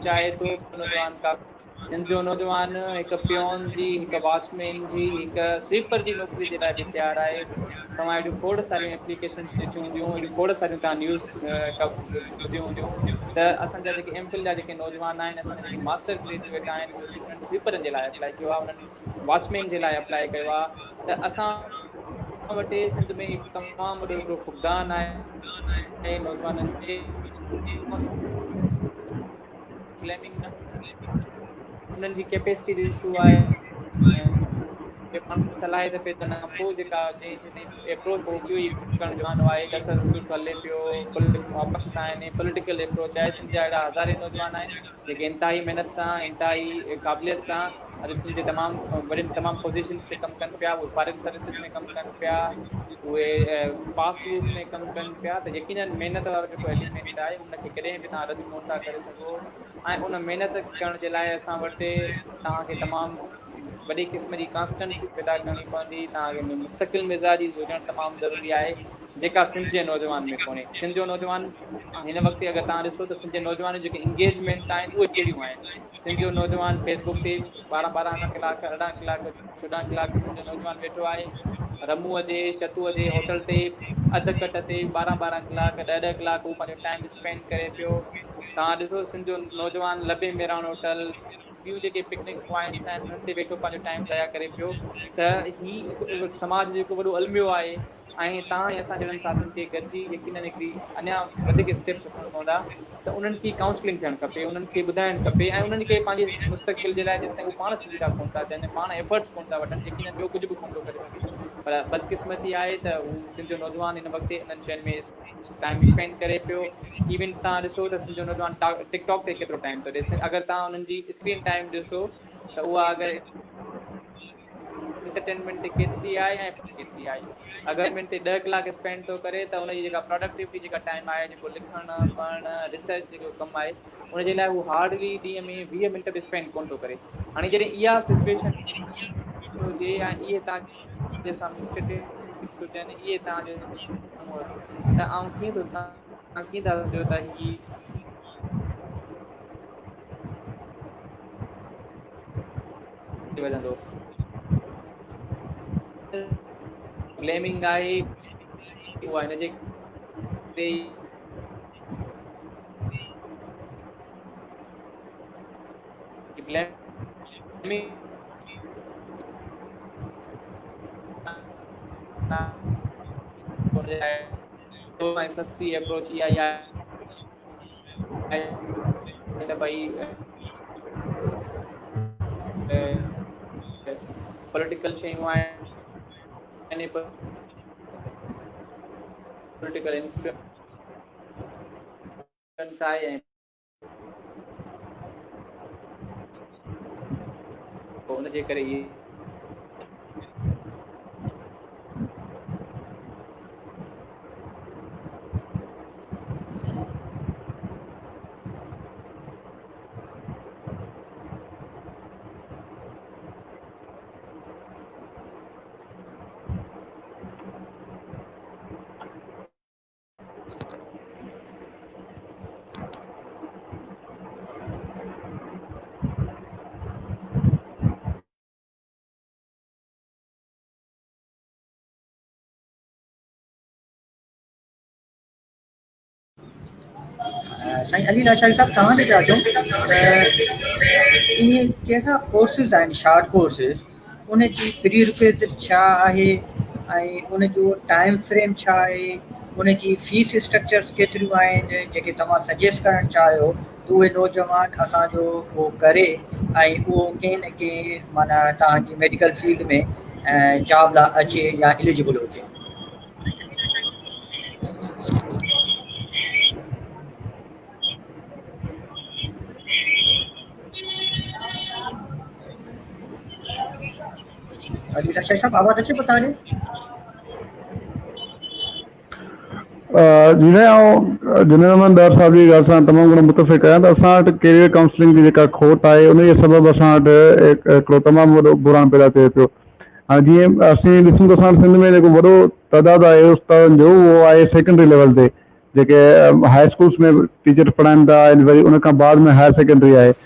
چاهي ٿو نوجوان ڪا سنڌ جو نوجوان هڪ پيون جي، هڪ واچ مين جي، هڪ سوئيپر جي نوڪري جي لاء به تيار آهي. توهان اهڙيون کوڙ ساريون ايپليڪيشنز ڏٺيون هونديون، اهڙيون کوڙ ساريون توهان نيوز ٻڌيون هونديون ته اسان جا جيڪي ايم فل جا جيڪي نوجوان آهن، اسان جا جيڪي ماسٽر گريجوئيٽ آهن، اهي انهن سوئيپرن جي لاء اپلائي ڪيو آهي، انهن واچ مين جي لاء اپلائي ڪيو آهي ته اسان وٽ سنڌ ۾ هڪ تمام وڏو هڪڙو فقدان آهي نوجوانن کي. بليمنگ نه انهن جي ڪيپيسٽي جو اشو آهي صلاحيت پيدا نه پوء جيڪا جنهن شي تائين اپروچ هو اهو ئي ڪرڻ جو زمانو آهي اثر رسوخ هلي پيو واپس آهن پوليٽيڪل اپروچ آهي سنڌ جا اهڙا هزارين نوجوان آهن جيڪي انتهائي محنت سان انتهائي قابليت سان اڄ سنڌ جي تمام وڏين تمام پوزيشنز تي ڪم ڪن پيا اهي فارن سروسز ۾ ڪم ڪن پيا اهي پاس روٽ ۾ ڪم ڪن پيا ته يقينن محنت وارو جيڪو ايليمينٽ آهي ان کي ڪڏهن به توهان رد ڪونه ٿا ڪري سگهو ۽ ان محنت ڪرڻ جي لاء اسان وٽ توهان کي تمام وڏي قسم جي ڪانسٽنسي پيدا ڪرڻي پوندي توهان کي مستقل مزاجي هجڻ تمام ضروري آهي جيڪا سنڌ جي نوجوان ۾ ڪونهي سنڌ جو نوجوان هن وقت اگر توهان ڏسو ته سنڌ جي نوجوانن جيڪي انگيجمينٽ آهن اهي ڪهڙيون آهن سنڌ جو نوجوان فيس بڪ تي ٻارهن ٻارهن ڪلاڪ ارڙهن ڪلاڪ چوڏهن ڪلاڪ سنڌ جو نوجوان ويٺو آهي رموء جي شتوء جي هوٽل تي اڌ ڪٽ تي ٻارهن ٻارهن ڪلاڪ ڏهه ڏهه ڪلاڪ هو پنهنجو ٽائيم اسپينڊ ڪري پيو توهان ڏسو سنڌ جو نوجوان لبي ميراڻ هوٽل ٻيون جيڪي پڪنڪ پوائنٽس آهن انهن تي ويٺو پنهنجو ٽائيم ضايع ڪري پيو ته هي هڪ سماج جو هڪ وڏو الميو آهي ۽ توهان ۽ اسان جهڙن ساٿين کي گڏجي يقينن هڪڙي اڃا وڌيڪ اسٽيپس وٺڻ پوندا ته انهن کي ڪائونسلنگ ٿيڻ کپي انهن کي ٻڌائڻ کپي ۽ انهن کي پنهنجي مستقبل جي لاء جيستائين هو پاڻ سنجيده ڪونه ٿا ٿين پاڻ ايفرٽس ڪونه ٿا وٺن يقينن ٻيو ڪجهه به ڪونه ٿو ڪري سگهي پر بدقسمتي آهي ته هو سنڌ جو نوجوان هن وقت انهن شين ۾ ٽائيم اسپينڊ ڪري پيو ايون توهان ڏسو ته سنڌ جو نوجوان ٽڪ ٽاڪ تي ڪيترو ٽائيم ٿو ڏي اگر توهان انهن جي اسڪرين ٽائيم ڏسو ته اها اگر انٽرٽينمينٽ تي ڪيتري آهي ۽ ڪيتري آهي اگر انٽرٽينمينٽ تي ڏهه ڪلاڪ اسپينڊ ٿو ڪري ته ان جي جيڪا پراڊڪٽيوٽي جيڪا ٽائيم آهي جيڪو لکڻ پڙهڻ ريسرچ جيڪو ڪم آهي ان جي لاء هو هارڊلي ڏينهن ۾ 20 منٽ به اسپينڊ ڪونه ٿو ڪري هاڻي جڏهن اها سچويشن هجي ۽ اهي توهان جي سامهون اسٽيٽسٽڪس هجن اهي توهان جي ته آئون ڪيئن ٿو توهان ڪيئن ٿا سمجهو ته هي وڌندو. بليمنگ آهي اها هن جي ڪري ئي بليمنگ ۽ سستي اپروچ اها ئي آهي ته ڀئي پوليٽيڪل شيون آهن پوليٽيڪل انفلوئنس آهي ۽ پوء ان جي ڪري اهي سائين علي لاشاري صاحب توهان کي پيا چئون ته اهي ڪهڙا ڪورسز آهن شارٽ ڪورسز ان جي پري رڪويزٽ ڇا آهي ۽ ان جو ٽائيم فريم ڇا آهي ان جي فيس اسٽرڪچرس ڪيتريون آهن جيڪي توهان سجيسٽ ڪرڻ چاهيو ته اهي نوجوان اسان جو اهو ڪري ۽ اهو ڪنهن نه ڪنهن معنيٰ توهان جي ميڊيڪل فيلڊ ۾ جاب لاء اچي يا اليجبل هجي. علي لاشاري صاحب آواز اچي پيو توهان جو؟ جي سائين آئون جنيد احمد ڏاهر صاحب جي ڳالهه سان تمام گهڻو متفق آهيان ته اسان وٽ ڪيريئر ڪائونسلنگ جي جيڪا کوٽ آهي ان جي سبب اسان وٽ هڪڙو تمام وڏو بحران پيدا ٿئي پيو. هاڻي جيئن اسين ڏسون ته اسان وٽ سنڌ ۾ جيڪو وڏو تعداد آهي استادن جو اهو آهي سيڪنڊري ليول تي جيڪي هاء اسڪولس ۾ ٽيچر پڙهائن ٿا ۽ وري ان کان بعد ۾ هائر سيڪنڊري آهي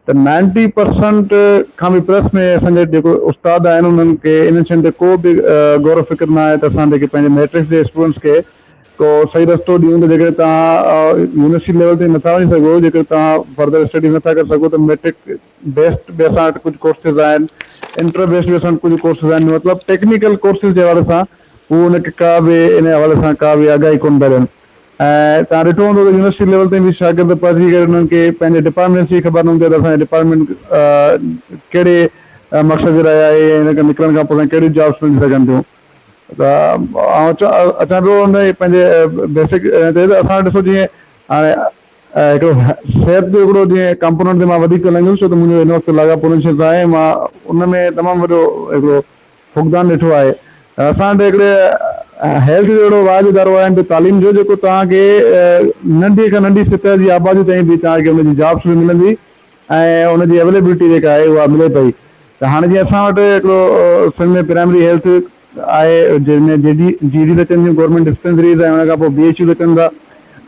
ته نائنٽي پرسنٽ کان به پلس ۾ اسان جا جيڪو استاد آهن انهن کي انهن شين تي ڪو به غور و فڪر نه آهي ته اسان جيڪي پنهنجي ميٽرڪس جي اسٽوڊنٽس کي ڪو صحيح رستو ڏيون ته جيڪڏهن توهان يونيورسٽي ليول تي نٿا وڃي سگهو جيڪڏهن توهان فردر اسٽڊيز نٿا ڪري سگهو ته ميٽرڪ بيسڊ به اسان وٽ ڪجهه ڪورسز آهن انٽر بيسڊ به اسان وٽ ڪجهه ڪورسز آهن مطلب ٽيڪنيڪل ڪورسز جي حوالي سان هو ان کي ڪا به ان حوالي سان ڪا به آگاهي ڪونه ٿا ڏين ۽ توهان ڏٺو هوندو ته يونيورسٽي ليول تائين به شاگرد پهچي ڪري انهن کي پنهنجي ڊپارٽمينٽس جي خبر نه هوندي آهي ته اسان جي ڊپارٽمينٽ ڪهڙي مقصد جي لاء آهي ۽ ان کان نڪرڻ کان پوء اسان کي ڪهڙيون جابس ملي سگهن ٿيون ته آئون اچان پيو ان پنهنجي بيسڪ تي ته اسان ڏسو جيئن هاڻي هڪڙو صحت جو هڪڙو جيئن ڪمپوننٽ تي مان وڌيڪ ڳالهائيندس ڇو ته منهنجو هن وقت لاڳاپو ان شيء سان آهي مان ان ۾ تمام وڏو هڪڙو فقدان ڏٺو آهي. اسان وٽ هڪڙي هيلٿ جو اهڙو واحد ادارو آهي ته تعليم جو جيڪو توهان کي ننڍي کان ننڍي سطح جي آبادي تائين به توهان کي ان جي جابس به ملندي ۽ ان جي اويليبلٽي جيڪا آهي اها ملي پئي ته هاڻي جيئن اسان وٽ هڪڙو سنڌ ۾ پرائمري هيلٿ آهي جنهن ۾ جي ڊي جي ڊيز اچن ٿيون گورنمينٽ ڊسپينسريز ۽ ان کان پوء بي ايڇ يوز اچن ٿا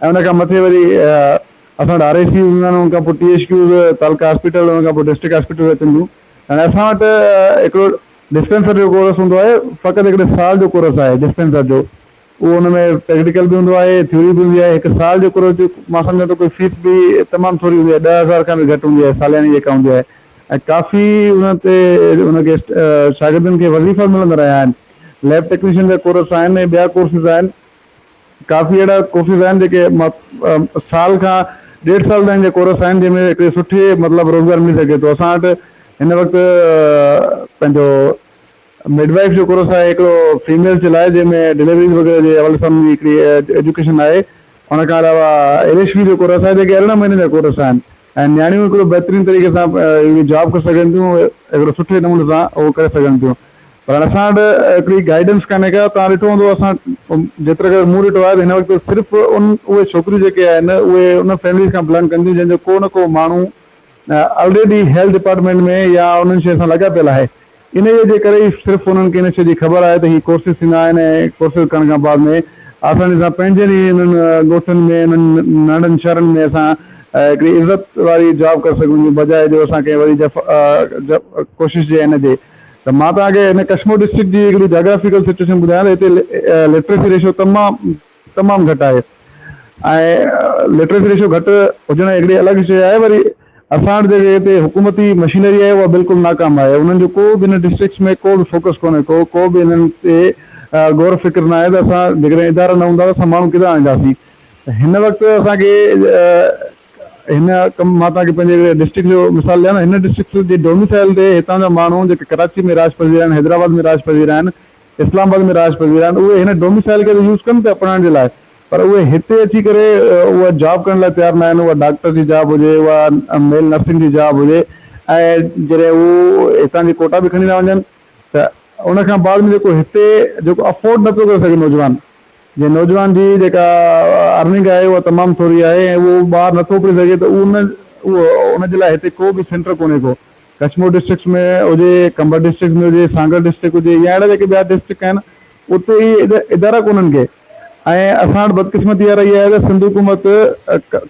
۽ ان کان مٿي وري اسان وٽ آر ايڇ سيز هوندا آهن ان کان پوء ٽي ايڇ ڪيوز تعلقه هاسپيٽل ان کان پوء ڊسٽرڪٽ هاسپيٽل اچن ٿيون هاڻي اسان وٽ هڪڙو ڊسپينسر جو ڪورس هوندو آهي فقط هڪڙي سال جو ڪورس آهي ڊسپينسر جو اهو ان ۾ پريڪٽيڪل به هوندو آهي ٿيوري به هوندي آهي هڪ سال جو ڪورس جو مان سمجهان ٿو ڪوئي فيس به تمام ٿوري هوندي آهي 10,000 کان به گهٽ هوندي آهي سالياني جيڪا هوندي آهي ۽ ڪافي ان تي ان کي شاگردن کي وظيفا ملندا رهيا آهن ليب ٽيڪنيشن جا ڪورس آهن ۽ ٻيا ڪورسز آهن ڪافي اهڙا ڪورسز آهن جيڪي سال کان ڏيڍ سال تائين جا ڪورس آهن جنهن ۾ هڪڙي سٺي مطلب روزگار ملي سگهي ٿو اسان وٽ هن وقت پنهنجو مڊ وائيف جو ڪورس آهي هڪڙو فيميلز جي لاء جنهن ۾ ڊليوريز وغيره جي حوالي سان هڪڙي ايجوڪيشن آهي ان کان علاوه ايل ايڇ پي جو ڪورس آهي جيڪي 18 مهينن جا ڪورس آهن ۽ نياڻيون هڪڙو بهترين طريقي سان جاب ڪري سگهن ٿيون هڪڙو سٺي نموني سان اهو ڪري سگهن ٿيون پر هاڻي اسان وٽ هڪڙي گائيڊنس ڪانهي ڪا توهان ڏٺو هوندو اسان جيترو قدر مون ڏٺو آهي ته هن وقت صرف ان اهي ڇوڪريون جيڪي آهن اهي ان فيمليز کان بلانگ ڪن ٿيون جنهن جو ڪو نه ڪو ماڻهو آلريڊي هيلٿ ڊپارٽمينٽ ۾ يا انهن شين سان لڳا پيل آهي انهيء جي ڪري ئي صرف انهن کي ان شيء جي خبر آهي ته هي ڪورسز ٿيندا آهن ۽ ڪورسز ڪرڻ کان بعد ۾ آساني سان پنهنجن ئي انهن ڳوٺن ۾ انهن ننڍن شهرن ۾ اسان هڪڙي عزت واري جاب ڪري سگهون ٿيون بجاء جو اسان ڪنهن وڏي جفا ڪوشش جي ان جي ته مان توهان کي هن ڪشمور ڊسٽرڪٽ جي هڪڙي جاگرافيڪل سچوئيشن ٻڌايان ته هتي لٽريسي ريشو تمام تمام گهٽ آهي ۽ لٽريسي ريشو گهٽ هجڻ هڪڙي الڳ شيء آهي وري اسان وٽ جيڪي هتي حڪومتي مشينري آهي اها بلڪل ناڪام آهي انهن جو ڪو به هن ڊسٽرڪٽس ۾ ڪو به فوڪس ڪونهي ڪو ڪو به انهن تي غور فڪر نه آهي ته اسان جيڪڏهن ادارا نه هوندا ته اسان ماڻهو ڪيڏانهن آڻينداسين هن وقت اسان کي هن ڪم مان توهان کي پنهنجي ڊسٽرڪٽ جو مثال ڏيان ته هن ڊسٽرڪٽ جي ڊوميسائل تي هتان جا ماڻهو جيڪي ڪراچي ۾ رهائش پذير آهن، حيدرآباد ۾ رهائش پذير آهن، اسلام آباد ۾ رهائش پذير آهن اهي هن ڊوميسائل کي ته يوز ڪن پيا پڙهڻ جي لاء پر اهي هتي اچي ڪري اها جاب ڪرڻ لاء تيار نه آهن اها ڊاڪٽر جي جاب هجي اها ميل نرسنگ جي جاب هجي ۽ جڏهن هو هتان جي ڪوٽا به کڻي ٿا وڃن ته ان کان بعد ۾ جيڪو هتي جيڪو افورڊ نه پيو ڪري سگهي نوجوان جنهن نوجوان جي جيڪا ارننگ آهي اها تمام ٿوري آهي ۽ اهو ٻاهر نٿو اپڙي سگهي ته ان اهو ان جي لاء هتي ڪو به سينٽر ڪونهي ڪو ڪشمور ڊسٽرڪٽس ۾ هجي قمبر ڊسٽرڪٽ ۾ هجي سانگهڙ ڊسٽرڪٽ هجي يا اهڙا جيڪي ٻيا ڊسٽرڪٽ آهن اتي اهي ادارا ڪونهن ڪي ۽ اسان وٽ بدقسمتي اها رهي آهي ته سنڌ حڪومت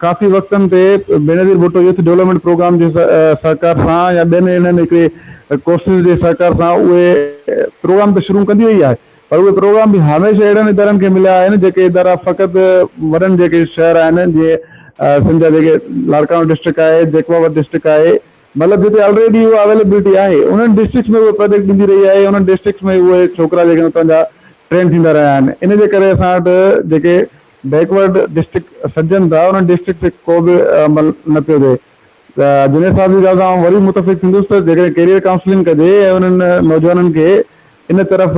ڪافي وقتن تي Benazir Bhutto youth development programme جي سهڪار سان يا ٻين انهن هڪڙي ڪورسز جي سهڪار سان اهي پروگرام ته شروع ڪندي رهي آهي پر اهي پروگرام به هميشه اهڙن ادارن کي مليا آهن جيڪي ادارا فقط وڏن جيڪي شهر آهن جيئن سنڌ جا جيڪي لاڙڪاڻو ڊسٽرڪٽ آهي جيڪب آباد ڊسٽرڪٽ آهي مطلب جتي آلريڊي اها اويليبلٽي آهي انهن ڊسٽرڪٽس ۾ اهي پروجيڪٽ ڏيندي رهي آهي انهن ڊسٽرڪٽس ۾ اهي ڇوڪرا جيڪي اتان جا ٽرين ٿيندا رهيا آهن ان جي ڪري اسان وٽ جيڪي بيڪورڊ ڊسٽرڪٽ سڏجن ٿا انهن ڊسٽرڪٽس تي ڪو به عمل نه پيو ٿئي ته جنيد صاحب جي ڳالهه سان آئون وري متفق ٿيندس ته جيڪڏهن ڪيريئر ڪائونسلنگ ڪجي ۽ انهن نوجوانن کي ان طرف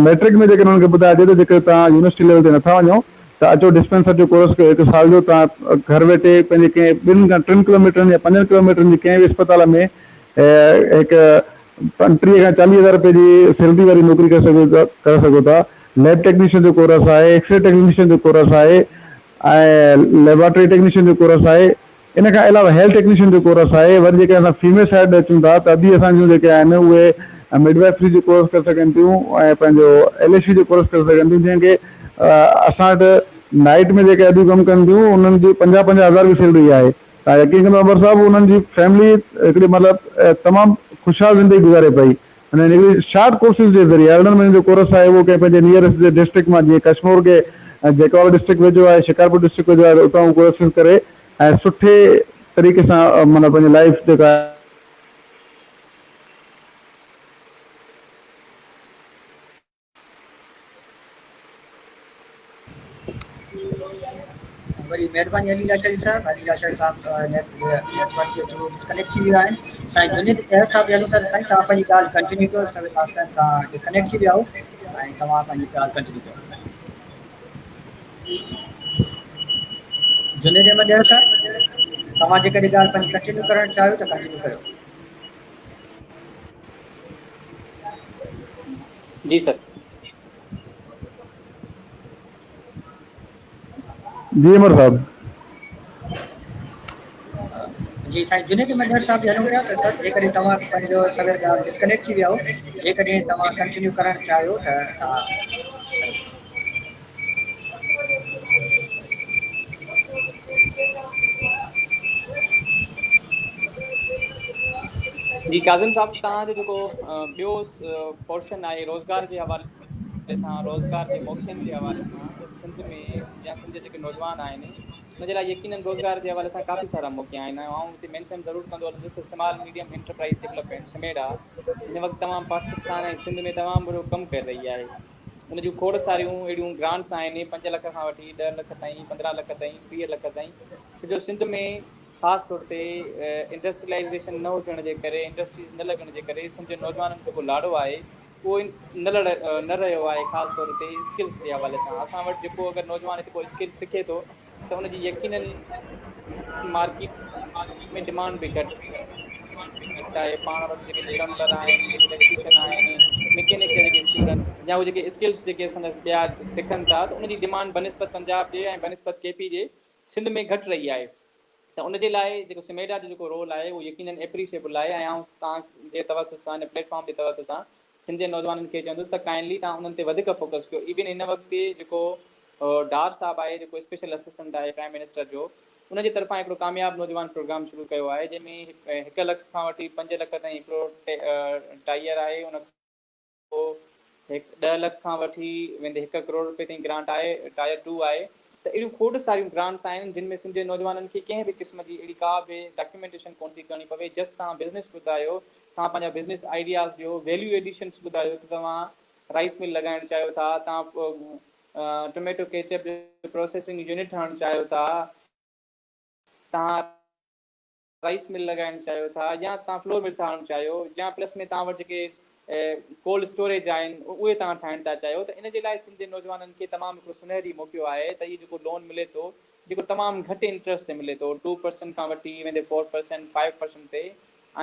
ميٽرڪ ۾ جيڪڏهن انهن کي ٻڌائجي ته جيڪڏهن توهان يونيورسٽي ليول تي نٿا وڃو ته اچو ڊسپينسر جو ڪورس ڪيو هڪ سال جو توهان گهر ويٺي پنهنجي ڪنهن ٻن کان ٽن ڪلوميٽرن يا پنجن ڪلوميٽرن جي ڪنهن به اسپتال ۾ هڪ 35 کان 40 هزار رپئي جي سيلري واري نوڪري ڪري سگهو ٿا ڪري سگهو ٿا. ليب ٽيڪنيشن جو ڪورس آهي، ايڪسري ٽيڪنيشن جو ڪورس آهي ۽ ليبارٽري ٽيڪنيشن جو ڪورس آهي. ان کان علاوه هيلٿ ٽيڪنيشن جو ڪورس آهي. وري جيڪڏهن اسان فيميل سائيڊ ڏي اچون ٿا ته ادي اسان جون جيڪي آهن اهي مڊوائفري جو ڪورس ڪري سگهن ٿيون ۽ پنهنجو ايل ايڇ وي جو ڪورس ڪري سگهن ٿيون جنهن کي اسان وٽ نائيٽ ۾ جيڪي اديون ڪم ڪن ٿيون انهن جي پنجاهه پنجاهه هزار به سيلري آهي. توهان يقين ڪندو امر صاحب انهن جي فيملي هڪڙي مطلب تمام خوشحال زندگي گذاري پئي. انهن هڪڙي شارٽ ڪورسز جي ذريعي 18 مهينن جو ڪورس آهي اهو ڪنهن پنهنجي نيئرسٽ جي ڊسٽرڪٽ مان جيئن ڪشمور کي جيڪب آباد ڊسٽرڪٽ ويجهو آهي شڪارپور ڊسٽرڪٽ ويجهو آهي ته اتان هو ڪورسز ڪري ۽ سٺي طريقي سان معنيٰ پنهنجي لائيف جيڪا وڏي مهرباني علي لاشاري صاحب علي لاشاري صاحب نيٽ ورڪ جي ٿرو ڊسڪنيڪٽ ٿي ويا آهن سائين جنيد احد صاحب ڏي هلون ٿا سائين توهان پنهنجي ڳالهه ڪنٽينيو ڪيو لاسٽ ٽائيم توهان ڊسڪنيڪٽ ٿي ويا هو ۽ توهان پنهنجي ڳالهه ڪنٽينيو ڪيو جنيد احمد احد صاحب توهان جيڪڏهن ڳالهه پنهنجي ڪنٽينيو ڪرڻ چاهيو ته ڪنٽينيو ڪيو جي سر. جي عمر صاحب. جي سائين جنيد احمد صاحب جي هلون پيا ته سر جيڪڏهن توهان پنهنجو سوير ڳالهه ڊسڪنيڪٽ ٿي ويا هو جيڪڏهن توهان ڪنٽينيو ڪرڻ چاهيو ته توهان جي ڪاظم صاحب توهان جو جيڪو ٻيو پورشن آهي روزگار جي حوالي سان روزگار جي موقعن جي حوالي سان ته سنڌ ۾ يا سنڌ جا جيڪي نوجوان آهن ان جي لاء يقينن روزگار جي حوالي سان ڪافي سارا موقعا آهن ۽ آئون هتي مينشن ضرور ڪندو هلندس ته small medium enterprise development SMEDA هن وقت تمام پاڪستان ۽ سنڌ ۾ تمام وڏو ڪم ڪري رهي آهي ان جون کوڙ ساريون اهڙيون گرانٽس آهن 5 لک کان وٺي 10 لک تائين 15 لک تائين 20 لک تائين ڇو جو سنڌ ۾ خاص طور تي انڊسٽريلائيزيشن نه هجڻ جي ڪري انڊسٽريز نه لڳڻ جي ڪري سنڌ جي نوجوانن جو جيڪو لاڙو آهي اهو نه لڙ نه رهيو آهي خاص طور تي اسڪلز جي حوالي سان اسان وٽ جيڪو اگر نوجوان هتي ڪو اسڪل سکي ٿو ته ان جي يقينن مارڪيٽ ۾ ڊمانڊ به گهٽ آهي پاڻ وٽ جيڪي پلمبر آهن جيڪي اليڪٽريشن آهن مڪينڪ جا جيڪي اسٽوڊنٽ يا اهي جيڪي اسڪلز جيڪي اسان جا ٻيا سکن ٿا ته ان جي ڊمانڊ بنسبت پنجاب جي ۽ بنسبت ڪي پي جي سنڌ ۾ گهٽ رهي آهي ته ان جي لاء جيڪو سميڊا جو جيڪو رول آهي اهو يقينن ايپريشيبل آهي ۽ آئون توهان جي توسط سان هن پليٽ فارم جي توسط سان سنڌ جي نوجوانن کي چوندس ته ڪائنڊلي توهان انهن تي وڌيڪ فوڪس ڪيو ايون هن وقت جيڪو ڊار صاحب آهي جيڪو اسپيشل اسسٽنٽ آهي پرائم منسٽر جو ان جي طرفان هڪڙو ڪامياب نوجوان پروگرام شروع ڪيو آهي جنهن ۾ هڪ لک کان وٺي 5 لک تائين هڪڙو ٽائير آهي ان پوء هڪ 10 لک کان وٺي ويندي هڪ ڪروڙ روپيه تائين گرانٽ آهي ٽائر 2 آهي ته اهڙيون کوڙ ساريون گرانٽس آهن جن ۾ سنڌ جي نوجوانن کي ڪنهن به قسم جي اهڙي ڪا به ڊاڪيومينٽيشن ڪونه ٿي ڪرڻي پوي جسٽ توهان بزنس ٻڌايو توهان پنهنجا بزنس آئيڊياز ڏيو، ويليو ايڊيشنس ٻڌايو ته توهان رائيس مل لڳائڻ چاهيو ٿا، توهان ٽوميٽو ڪيچپ جو پروسيسنگ يونٽ ٺاهڻ چاهيو ٿا، توهان رائيس مل لڳائڻ چاهيو ٿا يا توهان فلور مل ٺاهڻ چاهيو يا پلس ۾ توهان وٽ جيڪي ڪولڊ اسٽوريج آهن اهي توهان ٺاهڻ ٿا چاهيو ته ان جي لاء سنڌ جي نوجوانن کي تمام هڪڙو سنهري موقعو آهي ته اهو جيڪو لون ملي ٿو جيڪو تمام گهٽ انٽرسٽ تي ملي ٿو 2% کان وٺي ويندي 4% 5% تي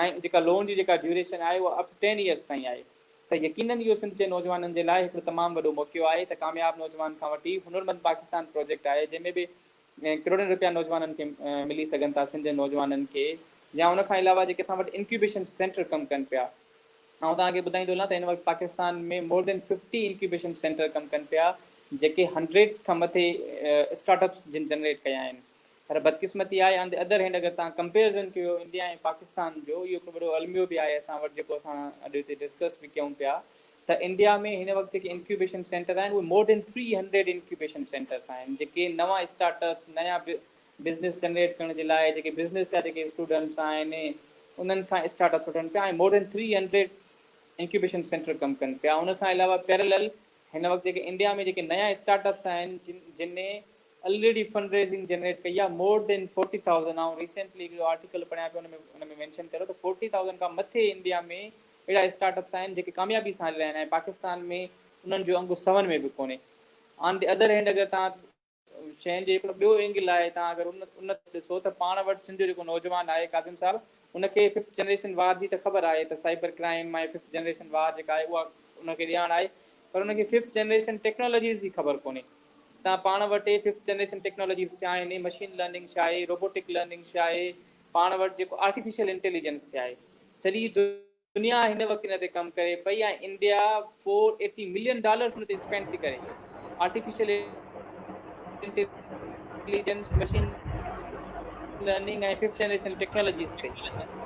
۽ جيڪا لون جي جيڪا ڊيوريشن آهي اها اپ ٽو 10 ايئرس تائين آهي ته يقينن اهو سنڌ جي نوجوانن جي لاء هڪڙو تمام وڏو موقعو آهي ته ڪامياب نوجوان کان وٺي هنرمند پاڪستان پروجيڪٽ آهي جنهن ۾ به ڪروڙين رپيا نوجوانن کي ملي سگهن ٿا سنڌ جي نوجوانن کي يا ان کان علاوه جيڪي اسان وٽ انڪيوبيشن سينٽر ڪم ڪن پيا آئون توهان کي ٻڌائيندو هلان ته هن وقت پاڪستان ۾ مور دين 50 انڪيوبيشن سينٽر ڪم ڪن پيا جيڪي 100 کان مٿي اسٽارٽ اپس جن جنريٽ ڪيا آهن پر بدقسمتي آهي آن the other hand اگر توهان ڪمپيرزن ڪيو انڊيا ۽ پاڪستان جو اهو هڪڙو وڏو الميو به آهي اسان وٽ جيڪو اسان اڄ هتي ڊسڪس به ڪيون پيا ته انڊيا ۾ هن وقت جيڪي انڪيوبيشن سينٽر آهن اهي مور دين 300 انڪيوبيشن سينٽرس آهن جيڪي نوان اسٽارٽ اپس نيا بزنس جنريٽ ڪرڻ جي لاء جيڪي بزنس جا جيڪي اسٽوڊنٽس آهن انهن کان اسٽارٽ اپس وٺن پيا ۽ مور دين 300 انڪيوبيشن سينٽر ڪم ڪن پيا ان کان علاوه پيرلل هن وقت جيڪي انڊيا ۾ جيڪي نيا اسٽارٽ اپس آهن جن جن الريڊي فنڊ ريزنگ جنريٽ ڪئي آهي مور دين 40,000 آئون ريسينٽلي هڪڙو آرٽيڪل پڙهيان پيو ان ۾ ان ۾ مينشن ڪيو ته 40,000 کان مٿي انڊيا ۾ اهڙا اسٽارٽ اپس آهن جيڪي ڪاميابي سان هلي رهيا آهن ۽ پاڪستان ۾ انهن جو انگ سون ۾ به ڪونهي آن the other hand اگر توهان شين جو هڪڙو ٻيو اينگل آهي توهان اگر ان ان ڏسو ته پاڻ وٽ سنڌ جو جيڪو نوجوان آهي ڪاظم صاحب ان کي ففٿ جنريشن وار جي ته خبر آهي ته cyber crime ۽ fifth generation war جيڪا آهي اها ان کي ڄاڻ آهي. پر ان کي ففٿ جنريشن ٽيڪنالاجيز جي خبر ڪونهي. تان پاڻ وٽ ففٿ جنريشن ٽيڪنالاجيز ڇا آهن، مشين لرننگ ڇا آهي، روبوٽڪ لرننگ ڇا آهي، پاڻ وٽ جيڪو آرٽيفيشل انٽيليجنس ڇا آهي. سڄي دنيا هن وقت ان تي ڪم ڪري پئي ۽ انڊيا 480 ملين ڊالرز ان تي اسپينڊ ٿي ڪري. Artificial intelligence, machine learning ۽ fifth generation technologies تي.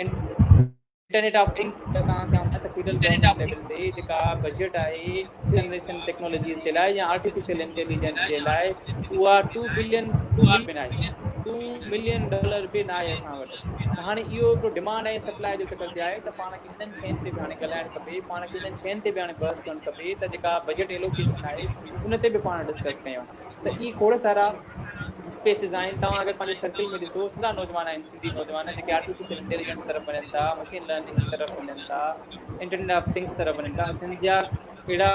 انٽرنيٽ آف ٿنگس توهان کي آئون ٻڌايان ته فيڊرل گورنمينٽ ليول تي جيڪا بجيٽ آهي ففٿ جنريشن ٽيڪنالاجيز جي لاء يا آرٽيفيشل انٽيليجنس جي لاء اها ٽو بلين ٽو به ناهي ٽو ملين ڊالر به ناهي اسان وٽ. ته هاڻي اهو هڪڙو ڊمانڊ ۽ سپلاء جو چڪر به آهي ته پاڻ کي انهن شين تي به هاڻي ڳالهائڻ کپي، پاڻ کي انهن شين تي به هاڻي بحث ڪرڻ کپي ته جيڪا بجيٽ ايلوڪيشن آهي ان تي به پاڻ ڊسڪس ڪيون ته اهي کوڙ سارا اسپيسز آهن. توهان اگر پنهنجي سرڪل ۾ ڏسو سڌا نوجوان آهن سنڌي نوجوان جيڪي آرٽيفيشل انٽيليجنس طرف وڃن ٿا، مشين لرننگ جي طرف وڃن ٿا، انٽرنيٽ آف ٿنگس طرف وڃن ٿا. سنڌ جا اهڙا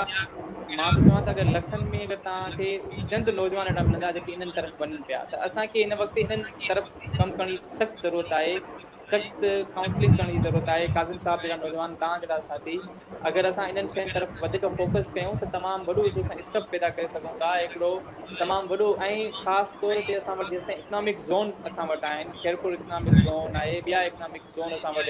مان ٿو چوان ته اگر لکن ۾ اگر توهان کي چند نوجوان اهڙا ملندا جيڪي انهن طرف وڃن پيا ته اسان کي هن وقت انهن طرف ڪم ڪرڻ جي سخت ضرورت آهي، سخت ڪائونسلنگ ڪرڻ جي ضرورت آهي، ڪاظم صاحب جهڙا نوجوان توهان جهڙا ساٿي اگر اسان انهن شين طرف وڌيڪ فوڪس ڪيون ته تمام وڏو هڪڙو اسان اسٽپ پيدا ڪري سگهون ٿا هڪڙو تمام وڏو ۽ خاص طور تي اسان وٽ جيستائين اڪنامڪ زون اسان وٽ آهن خيرپور اڪنامڪ زون آهي ٻيا اڪنامڪ زون اسان وٽ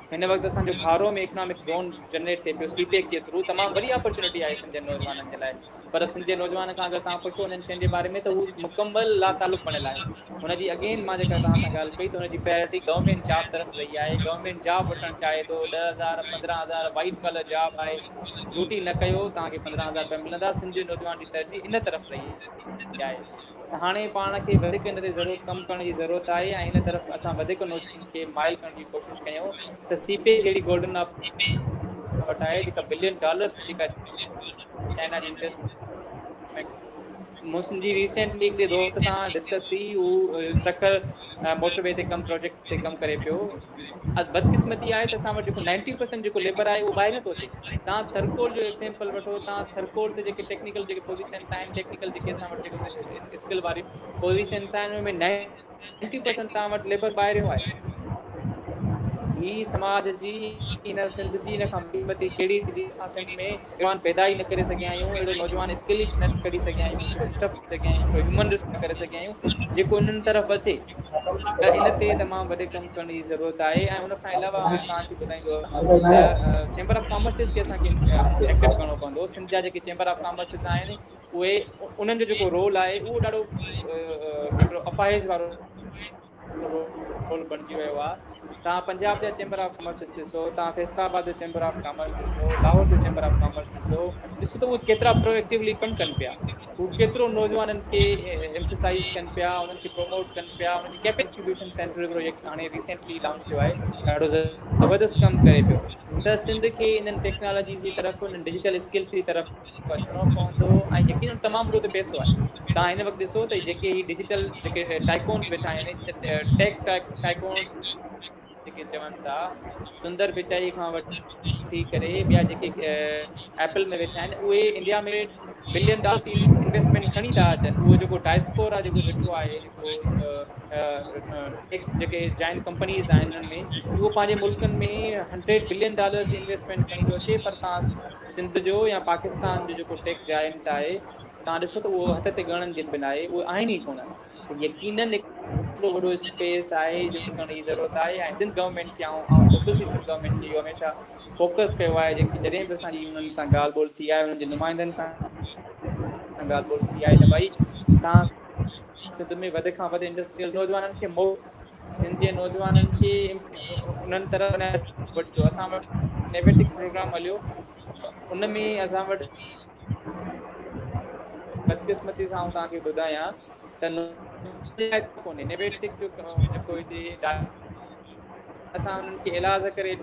هن وقت اسان جو گهارو ۾ اڪنامڪ زون جنريٽ ٿئي پيو سي پيڪ جي ٿرو تمام وڏي اپرچونٽي آهي سنڌ جي نوجوانن جي لاء پر سنڌ جي نوجوان کان اگر توهان پڇو انهن شين جي باري ۾ ته هو مڪمل لا تعلق بڻيل آهي هن جي اگين مان جيڪا توهان سان ڳالهه ڪئي ته هن جي پرائرٽي گورنمينٽ جاب طرف رهي آهي گورنمينٽ جاب وٺڻ چاهي ٿو 10,000 15,000 وائيٽ ڪالر جاب آهي ڊيوٽي نه ڪيو توهان کي 15,000 رپيا ملندا سنڌ جي نوجوان جي ترجيح ان طرف رهي آهي ته هاڻي پاڻ کي وڌيڪ ان تي ضرورت ڪم ڪرڻ جي ضرورت آهي ۽ ان طرف اسان وڌيڪ نوجوانن کي مائل ڪرڻ جي ڪوشش ڪيون ته سي پيڪ جهڙي گولڊن وٽ آهي جيڪا بلين ڊالرز جي جيڪا چائنا جي انويسٽمينٽ منهنجي ريسينٽلي هڪڙي دوست سان ڊسڪس ٿي هو سکر موٽر وي تي ڪم پروجيڪٽ تي ڪم ڪري پيو بدقسمتي آهي ته اسان وٽ جيڪو 90% جيڪو ليبر آهي اهو ٻاهر نٿو اچي توهان ٿرڪول جو ايگزيمپل وٺو توهان ٿرڪول تي جيڪي ٽيڪنيڪل جيڪي پوزيشنس آهن ٽيڪنيڪل جيڪي اسان وٽ جيڪي اسڪل واري پوزيشنس آهن ان ۾ 90% توهان وٽ ليبر ٻاهريون آهي هي سماج جي هن سنڌ جي هن کان وڏي ڪهڙي ٿيندي اسان سنڌ ۾ نوجوان پيدا ئي نه ڪري سگهيا آهيون اهڙو نوجوان اسڪل ئي نه ڪڍي سگهيا آهيون هڪڙو اسٽف سگهيا آهيون هڪڙو هيومن رسورس نه ڪري سگهيا آهيون جيڪو انهن طرف اچي ته ان تي تمام وڏي ڪم ڪرڻ جي ضرورت آهي ۽ ان کان علاوه آئون توهان کي ٻڌائيندو ته چيمبر آف ڪامرسز کي اسان کي ايڪٽو ڪرڻو پوندو سنڌ جا جيڪي چيمبر آف ڪامرسز آهن اهي انهن جو جيڪو رول آهي اهو ڏاڍو هڪڙو اپاهج وارو رول بڻجي ويو آهي. توهان پنجاب جا چيمبر آف ڪامرسز ڏسو، توهان فيصل آباد جو چيمبر آف ڪامرس ڏسو، لاهور جو چيمبر آف ڪامرس ڏسو، ڏسو ته اهي ڪيترا پرو ايڪٽيولي ڪم ڪن پيا، هو ڪيترو نوجوانن کي ايمفسائيز ڪن پيا، انهن کي پروموٽ ڪن پيا، انهن جي ڪيپيسٽي انڪيوبيشن سينٽر هڪڙو هاڻي ريسينٽلي لانچ ٿيو آهي، ڏاڍو زبردست ڪم ڪري پيو ته سنڌ کي انهن ٽيڪنالاجي جي طرف انهن ڊجيٽل اسڪلز جي طرف اچڻو پوندو ۽ يقينن تمام وڏو اتي پئسو آهي. توهان هن وقت ڏسو ته جيڪي هي ڊجيٽل جيڪي ٽائيڪونز ويٺا آهن ٽيڪ ٽائيڪون جيڪي چون ٿا سندر پچائي کان وٺي ڪري ٻيا جيڪي ايپل ۾ ويٺا آهن اهي انڊيا ۾ بلين ڊالرز جي انويسٽمينٽ کڻي ٿا اچن اهو جيڪو ڊائسپورا جيڪو ويٺو آهي جيڪو ٽيڪ جيڪي جائنٽ ڪمپنيز آهن انهن ۾ اهو پنهنجي ملڪن ۾ هنڊريڊ بلين ڊالرز جي انويسٽمينٽ کڻي ٿو اچي پر توهان سنڌ جو يا پاڪستان جو جيڪو ٽيڪ جائنٽ آهي توهان ڏسو ته اهو هٿ تي ڳڻڻ جن به ناهي اهي آهن ئي ڪونه ته يقينن هڪڙو وڏو اسپيس آهي جو ڪرڻ جي ضرورت آهي ۽ سنڌ گورنمينٽ کي آئون خصوصي سنڌ گورنمينٽ کي اهو هميشه فوڪس ڪيو آهي جيڪي جڏهن به اسان جي انهن سان ڳالهه ٻولهه ٿي آهي انهن جي نمائندن سان ڳالهه ٻولهه ٿي آهي ته ڀائي توهان سنڌ ۾ وڌ کان وڌ انڊسٽريل نوجوانن کي موقعو سنڌ جي نوجوانن کي انهن طرف وٺجو اسان وٽ نيويٽڪ پروگرام هليو ان ۾ اسان وٽ بدقسمتي سان آئون توهان کي ٻڌايان ته ڪونهي نيويٽڪ جو جيڪو هتي اسان انهن کي ايلاز ڪري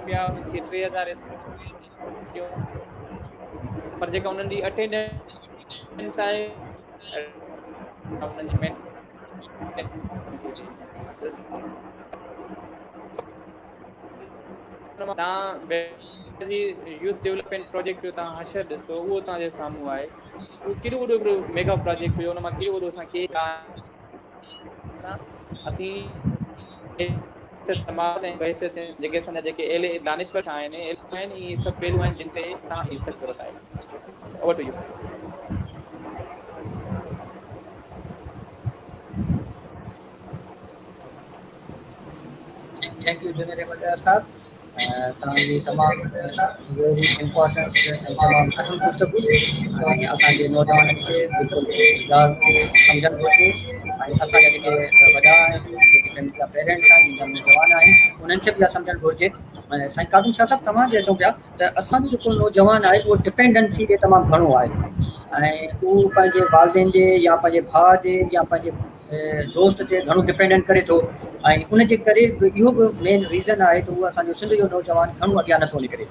پيا انهن کي 3000 پر جيڪا انهن جي اٽينڊنس آهي انهن جي توهان يوٿ ڊولپمينٽ پروجيڪٽ جو توهان حشر ڏسو اهو توهان جي سامهون آهي اهو ڪيڏو وڏو هڪڙو ميگا پروجيڪٽ هيو ان مان ڪيڏو وڏو اسان کي اسين سماج ۽ بحيثيت جيڪي اسان جا جيڪي اهل دانشور آهن، علم آهن، اهي سڀ پهلو آهن جن تي توهان کي ريسرچ ضرورت آهي. Over to you. Thank you Junaid Ahmed صاحب توهان جي تمام ويري امپورٽنٽ ۽ تمام اهم گفتگو ۽ اسان جي نوجوانن کي بلڪل ڳالهه کي سمجهڻ گهرجي ۽ اسان جا جيڪي وڏا آهن جيڪي فيملي جا پيرنٽس آهن جن جا نوجوان آهن انهن کي به اها سمجهڻ گهرجي ۽ سائين ڪاظم شاهه صاحب توهان جي اچون پيا ته اسان جو جيڪو نوجوان آهي اهو ڊپينڊنسي ڏي تمام گهڻو آهي ۽ اهو پنهنجي والدين ڏي يا پنهنجي ڀاء ڏي يا پنهنجي دوست تي گهڻو ڊپينڊنٽ ڪري ٿو ۽ ان جي ڪري به اهو به مين ريزن آهي ته اهو اسان جو سنڌ جو نوجوان گهڻو اڳيان نٿو نڪري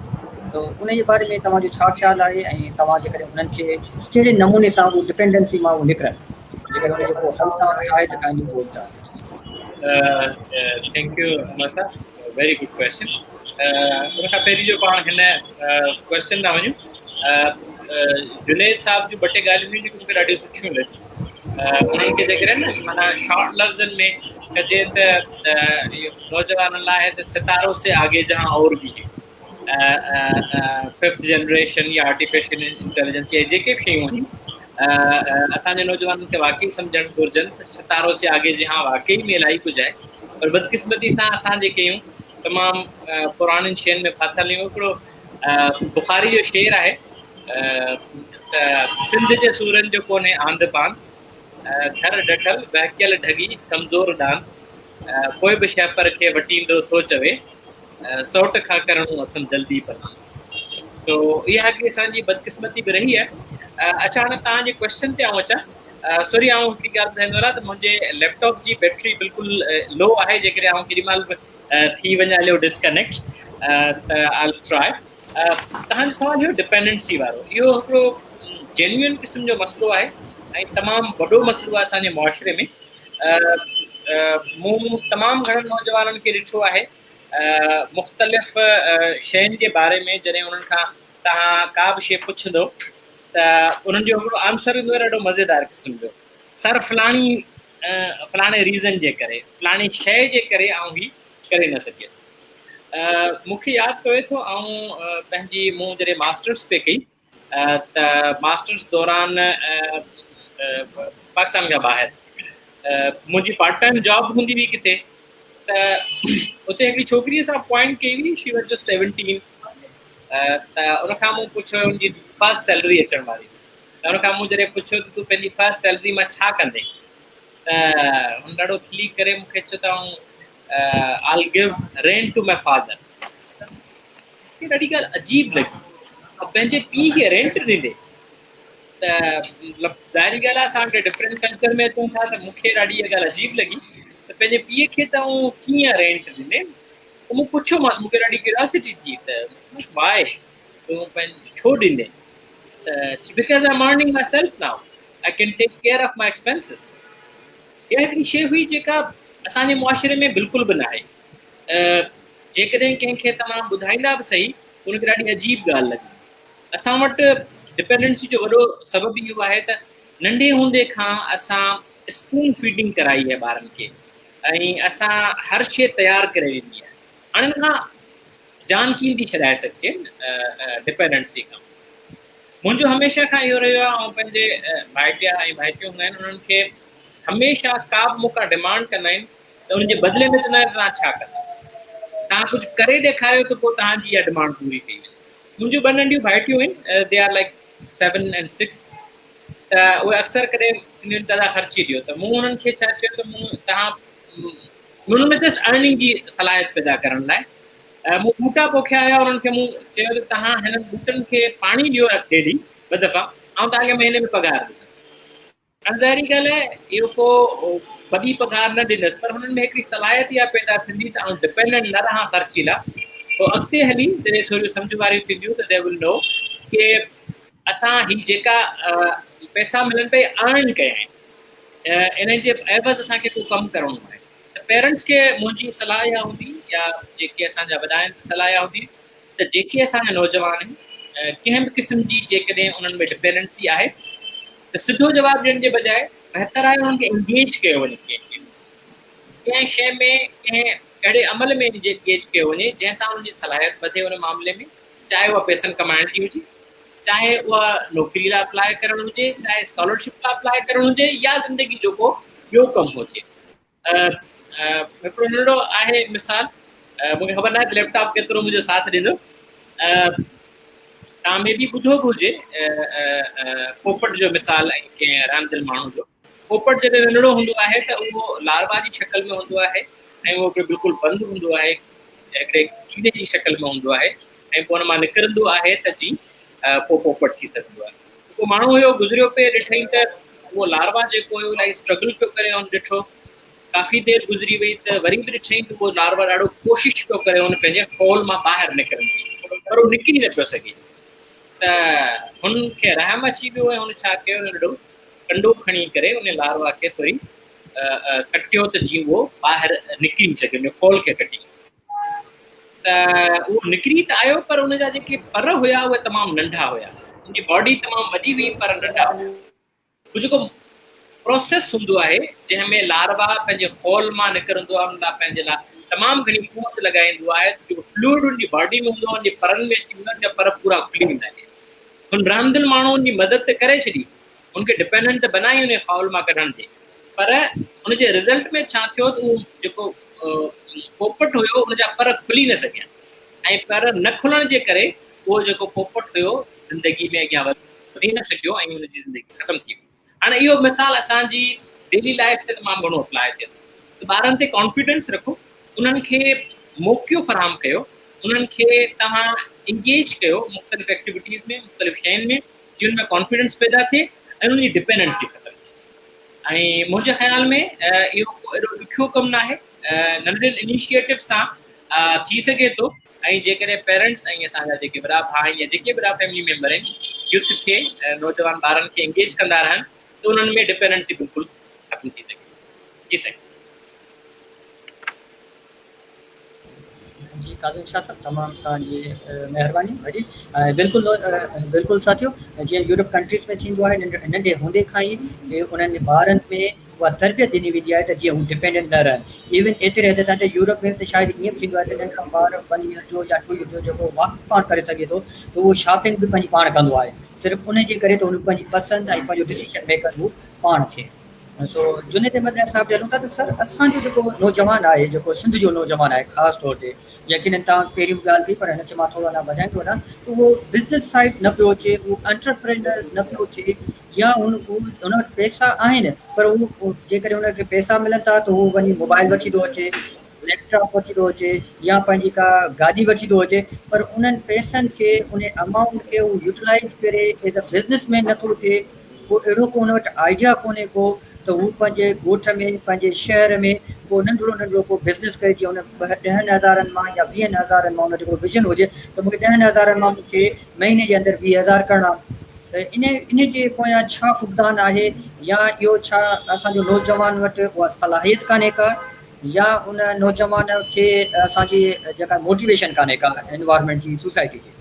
ته ان جي باري ۾ توهان جو ڇا خيال آهي ۽ توهان جيڪڏهن انهن کي ڪهڙي نموني سان اهو ڊپينڊنسي مان اهو نڪرن جيڪڏهن ان جو ڪو حل توهان وٽ آهي ته ڪائنڊلي اهو ٻڌايو. Thank you Umar صاحب ويري گڊ ڪويشچن ان کان پهرين جو پاڻ هن ڪويشچن ڏانهن وڃون جنيد صاحب جون ٻه ٽي ڳالهيون هيون جيڪي مونکي ڏاڍيون سٺيون لڳيون انهن کي جيڪڏهن نه معنيٰ شارٽ لفظن ۾ ڪجي ته نوجوانن لاء آهي ته ستارو سي آگي جهان اور به هي ففٿ جنريشن يا آرٽيفيشل انٽيليجنس يا جيڪي به شيون آهن اسان جي نوجوانن کي واقعي سمجهڻ گهرجن ته ستارو سي آگي جهان واقعي ۾ الاهي ڪجهه آهي پر بدقسمتي سان اسان جيڪي آهيون تمام پراڻين شين ۾ ڦاٿل آهيون هڪڙو بخاري جو شعر آهي ته سنڌ جي سورن جو ڪونهي آنڌ پاند، ٿر ڊٺل وهڪيل ڍڳي ڪمزور ڏاند، پوء به شهپر کي وٽيندو ٿو چوي، سئوٽ کان ڪرڻو اٿم جلدي پلاند. سو اها هڪڙي اسان جي بدقسمتي به رهي آهي. اڇا هاڻي توهان جي ڪويسچن تي آئون اچان. سوري آئون هڪڙي ڳالهه ٻڌائيندو هلان ته منهنجي ليپ ٽاپ جي بيٽري بلڪل لو آهي جيڪڏهن آئون ڪيڏي مهل به ٿي وڃان هليو ڊسڪنيڪٽ ته آء ول ٽرائي. توهان جو سوال هيو ڊپينڊنسي وارو اهو هڪڙو جينيوئن قسم جو مسئلو آهي ۽ تمام وڏو مسئلو آهي اسان جي معاشري ۾ مون تمام گهڻن نوجوانن کي ڏٺو آهي مختلف شين جي باري ۾ جڏهن انهن کان توهان ڪا به شي پڇندو ته انهن جو هڪڙو آنسر ايندو آهي ڏاڍو مزيدار قسم جو سر فلاڻي فلاڻي ريزن جي ڪري فلاڻي شي جي ڪري آئون هي ڪري نه سگهيس مون کي ياد پوي ٿو آئون پنهنجي مون جڏهن ماسٽرس پئي ڪئي ته ماسٽرس دوران پاڪستان کان ٻاهر منهنجي پارٽ ٽائم جاب هوندي هئي ڪٿي ته اتي هڪڙي ڇوڪري سان اپوائنٽ ڪئي هئي she was just 17 ته ان کان مون پڇيو ان جي فرسٽ سيلري اچڻ واري ته ان کان مون جڏهن پڇيو ته تون پنهنجي فرسٽ سيلري مان ڇا ڪندين ته هن ڏاڍو کلي ڪري مون کي چيو ته آئون I'll give rent to my father. مون کي ڏاڍي ڳالهه عجيب لڳي. پنهنجي پيء کي رينٽ ڏيندي ته مطلب ظاهري ڳالهه آهي اسان ڊفرنٽ ڪلچر ۾ اچون ٿا ته مون کي ڏاڍي اها ڳالهه عجيب لڳي ته پنهنجي پيء کي ته آئون ڪيئن رينٽ ڏيندين ته مون پڇيومانس مون کي ڏاڍي ڪيوريوسٽي ٿي ته وائي تون پنهنجي ڇو ڏيندين ته because I am earning myself now I can take care of my expenses اها هڪڙي شيء هئي جيڪا اسان جي معاشري ۾ بلڪل به ناهي. جيڪڏهن ڪنهن کي توهان ٻڌائيندا به سهي ته ان کي ڏاڍي عجيب ڳالهه لڳندي. اسان وٽ ڊپينڊنسي جو وڏو سبب اهو آهي ته ننڍي هوندي کان اسان اسپون فيڊنگ ڪرائي آهي ٻارن کي ۽ اسان هر شيء تيار ڪري ڏني آهي. هاڻي ان کان جان ڪيئن ٿي ڇڏائي سگهجي ڊپينڊنسي کان. منهنجو هميشه کان اهو رهيو آهي آئون پنهنجي ڀائٽيا ۽ ڀائٽيون هوندا آهن انهن کي هميشه ڪا به مون کان ڊمانڊ ڪندا آهن ته ان جي بدلي ۾ چوندا آهن توهان ڇا ڪندا توهان ڪجهه ڪري ڏيکاريو ته پوء توهان جي اها ڊمانڊ پوري ڪئي وڃي منهنجون ٻه ننڍيون ڀائٽيون آهن they are like 7 and 6 ته اهي اڪثر ڪڏهن چونديون آهن دادا خرچي ڏيو ته مون انهن کي ڇا چيو ته مون توهان انهن ۾ جسٽ ارننگ جي صلاحيت پيدا ڪرڻ لاء مون ٻوٽا پوکيا هيا انهن کي مون چيو ته توهان هنن ٻوٽن کي پاڻي ڏيو ڊيلي ٻه دفعا آئون توهان کي مهيني ۾ پگهار ڏيندس هاڻي ظاهري ڳالهه آهي اهو ڪو وڏي پگهار نه ڏيندس پر هنن ۾ هڪڙي صلاحيت اها پيدا ٿيندي ته آئون ڊپينڊنٽ نه رهان خرچي لاء پوء اڳتي هلي جڏهن ٿوريون سمجهه واريون ٿينديون ته the ول نو ڪي اسان هي جيڪا پئسا ملن پيا ارن ڪيا آهن انهن جي عيوض اسان کي ڪو ڪم ڪرڻو آهي ته پيرنٽس کي منهنجي صلاح اها هوندي يا جيڪي اسان جا وڏا آهن صلاح اها هوندي ته جيڪي اسان جا نوجوان آهن ڪنهن به قسم جي جيڪڏهن انهن ۾ ڊپينڊنسي آهي ته سڌو جواب ڏيڻ جي بجاء بهتر آهي انهن کي انگيج ڪيو وڃي ڪنهن شيء ۾ ڪنهن شيء ۾ ڪنهن اهڙي عمل ۾ انگيج ڪيو وڃي جنهن سان انهن جي صلاحيت وڌي ان معاملي ۾ چاهي اها پئسن ڪمائڻ جي هجي چاهي اها نوڪري لاء اپلاء ڪرڻ هجي چاهي اسڪالرشپ لاء اپلاء ڪرڻ هجي يا زندگي جو ڪو ٻيو ڪم هجي. هڪڙو ننڍڙو آهي مثال مون کي خبر ناهي ته ليپ ٽاپ ڪيترو منهنجو ساٿ ڏيندو. توهان ۾ به ٻڌو به هجي پوپٽ جو مثال ۽ ڪنهن رحمدل ماڻهو جو. پوپٽ جڏهن ننڍڙو هوندو آهي ته اهو لاروا جي شڪل ۾ هوندو آهي ۽ اهو هڪڙو بلڪل بند هوندو آهي هڪڙي ڪيڙي جي شڪل ۾ هوندو آهي ۽ پوء ان مان نڪرندو آهي ته جي پوء پوپٽ ٿي سگهندو آهي. هڪ ماڻهو هيو گذريو پئي ڏٺائين ته اهو لاروا جيڪو هيو الاهي اسٽرگل پيو ڪري هن ڏٺو ڪافي دير گذري وئي ته وري به ڏٺائين ته اهو لاروا ڏاڍو ڪوشش پيو ڪري هن پنهنجي خول مان ٻاهر نڪرڻ جي پر اهو نڪري نه پيو سگهي ته هن کي رحم اچي ويو ۽ هن ڇا ڪيو ننڍڙو ڪنڊو کڻي ڪري ان لاروا کي ٿوري ڪٽيو ته جيئن اهو ٻاهر نڪري سگهي ان جو خول کي ڪٽي ته اهو نڪري ته آيو پر ان جا جيڪي پر هيا اهي تمام ننڍا هيا ان جي باڊي تمام وڏي هئي پر ننڍا هيا هو جيڪو پروسيس هوندو آهي جنهن ۾ لاروا پنهنجي خول مان نڪرندو آهي ان لاء پنهنجي لاء تمام گهڻي قوت لڳائيندو آهي جيڪو فلوئڊ ان جي باڊي ۾ هوندو آهي ان جي پرن ۾ اچي ويندو آهي ان جا پر پورا کلي ويندا آهن هن رحمدل ماڻهو ان جي مدد ته ڪري ڇڏي، هن کي ڊپينڊنٽ ته بنائي ان خول مان ڪڍڻ جي، پر ان جي رزلٽ ۾ ڇا ٿيو ته اهو جيڪو پوپٽ هيو ان جا پر کلي نه سگهيا ۽ پر نه کلڻ جي ڪري اهو جيڪو پوپٽ هيو زندگي ۾ اڳيان وڌي نه سگهيو ۽ ان جي زندگي ختم ٿي وئي. هاڻي اهو مثال اسان جي ڊيلي لائف تي تمام گهڻو اپلاء ٿئي ٿو ته ٻارن تي ڪانفيڊنس رکو، انهن کي موقعو فراهم ڪيو، انهن کي توهان انگيج ڪيو مختلف ايڪٽيوٽيز ۾ مختلف شين ۾ جن ۾ ڪانفيڊنس پيدا ٿئي ۽ انهن جي ڊپينڊنسي ختم ٿئي ۽ منهنجي خيال ۾ اهو ڪو ايڏو ڏکيو ڪم ناهي ننڍڙين انيشيٽو سان ٿي سگهي ٿو ۽ جيڪڏهن پيرنٽس ۽ اسان جا جيڪي وڏا ڀاء آهن يا جيڪي وڏا فيملي ميمبر آهن يوٿ کي نوجوان ٻارن کي انگيج ڪندا رهن ته انهن ۾ ڊپينڊنسي بلڪل ختم ٿي سگهي جي سائين. جي ڪاظم شاھ صاحب تمام توهان جي مهرباني ڀڄي بلڪل بلڪل ساٿيو جيئن يورپ ڪنٽريز ۾ ٿيندو آهي ننڍي هوندي کان ئي انهن ٻارن ۾ اها تربيت ڏني ويندي آهي ته جيئن هو ڊپينڊنٽ نه رهن ايون ايتري حد تائين ته يورپ ۾ ته شايد ائين به ٿيندو آهي ته ننڍڙو ٻار ون ايئر جو يا ٽو ايئر جو جيڪو واڪ پاڻ ڪري سگهي ٿو ته اهو شاپنگ به پنهنجي پاڻ ڪندو آهي صرف ان جي ڪري ته هن پنهنجي پسند ۽ پنهنجو ڊسيشن ميڪر هو پاڻ ٿئي سو جنيد احمد صاحب ڏي هلون ٿا ته سر اسان جو جيڪو نوجوان آهي جيڪو سنڌ جو نوجوان آهي خاص طور تي يقينن توهان پهرين به ڳالهه ڪئي پر هن کي مان ٿورو اڃا وڌائيندو وڃان ته اهو بزنس سائيڊ نه پيو اچي اهو انٽرپرينر نه پيو ٿئي يا هن هن وٽ پئسا آهن پر هو جيڪڏهن هن کي پئسا ملن ٿا ته هو وڃي موبائل وٺي ٿو اچي ليپ ٽاپ وٺي ٿو اچي يا پنهنجي ڪا گاڏي وٺي ٿو اچي پر انهن پئسن کي ان امائونٽ کي هو يوٽيلائز ڪري ايز اي بزنس مين نٿو ٿئي ڪو اهڙو ڪو هن وٽ آئيڊيا ڪونهي ڪو ته هو پنهنجي ڳوٺ ۾ پنهنجي شهر ۾ ڪو ننڍڙو ننڍڙو ڪو بزنس ڪري جيئن هن ڏهن هزارن مان يا ويهن هزارن مان هن وٽ هڪڙو ويزن هجي ته مونکي ڏهن هزارن مان مونکي مهيني جي اندر 20 هزار ڪرڻا ته ان ان جي پويان ڇا فقدان آهي يا اهو ڇا اسان جو نوجوان وٽ اها صلاحيت ڪانهي ڪا يا ان نوجوان کي اسان جي جيڪا موٽيويشن ڪانهي ڪا انوائرمينٽ جي سوسائٽي جي.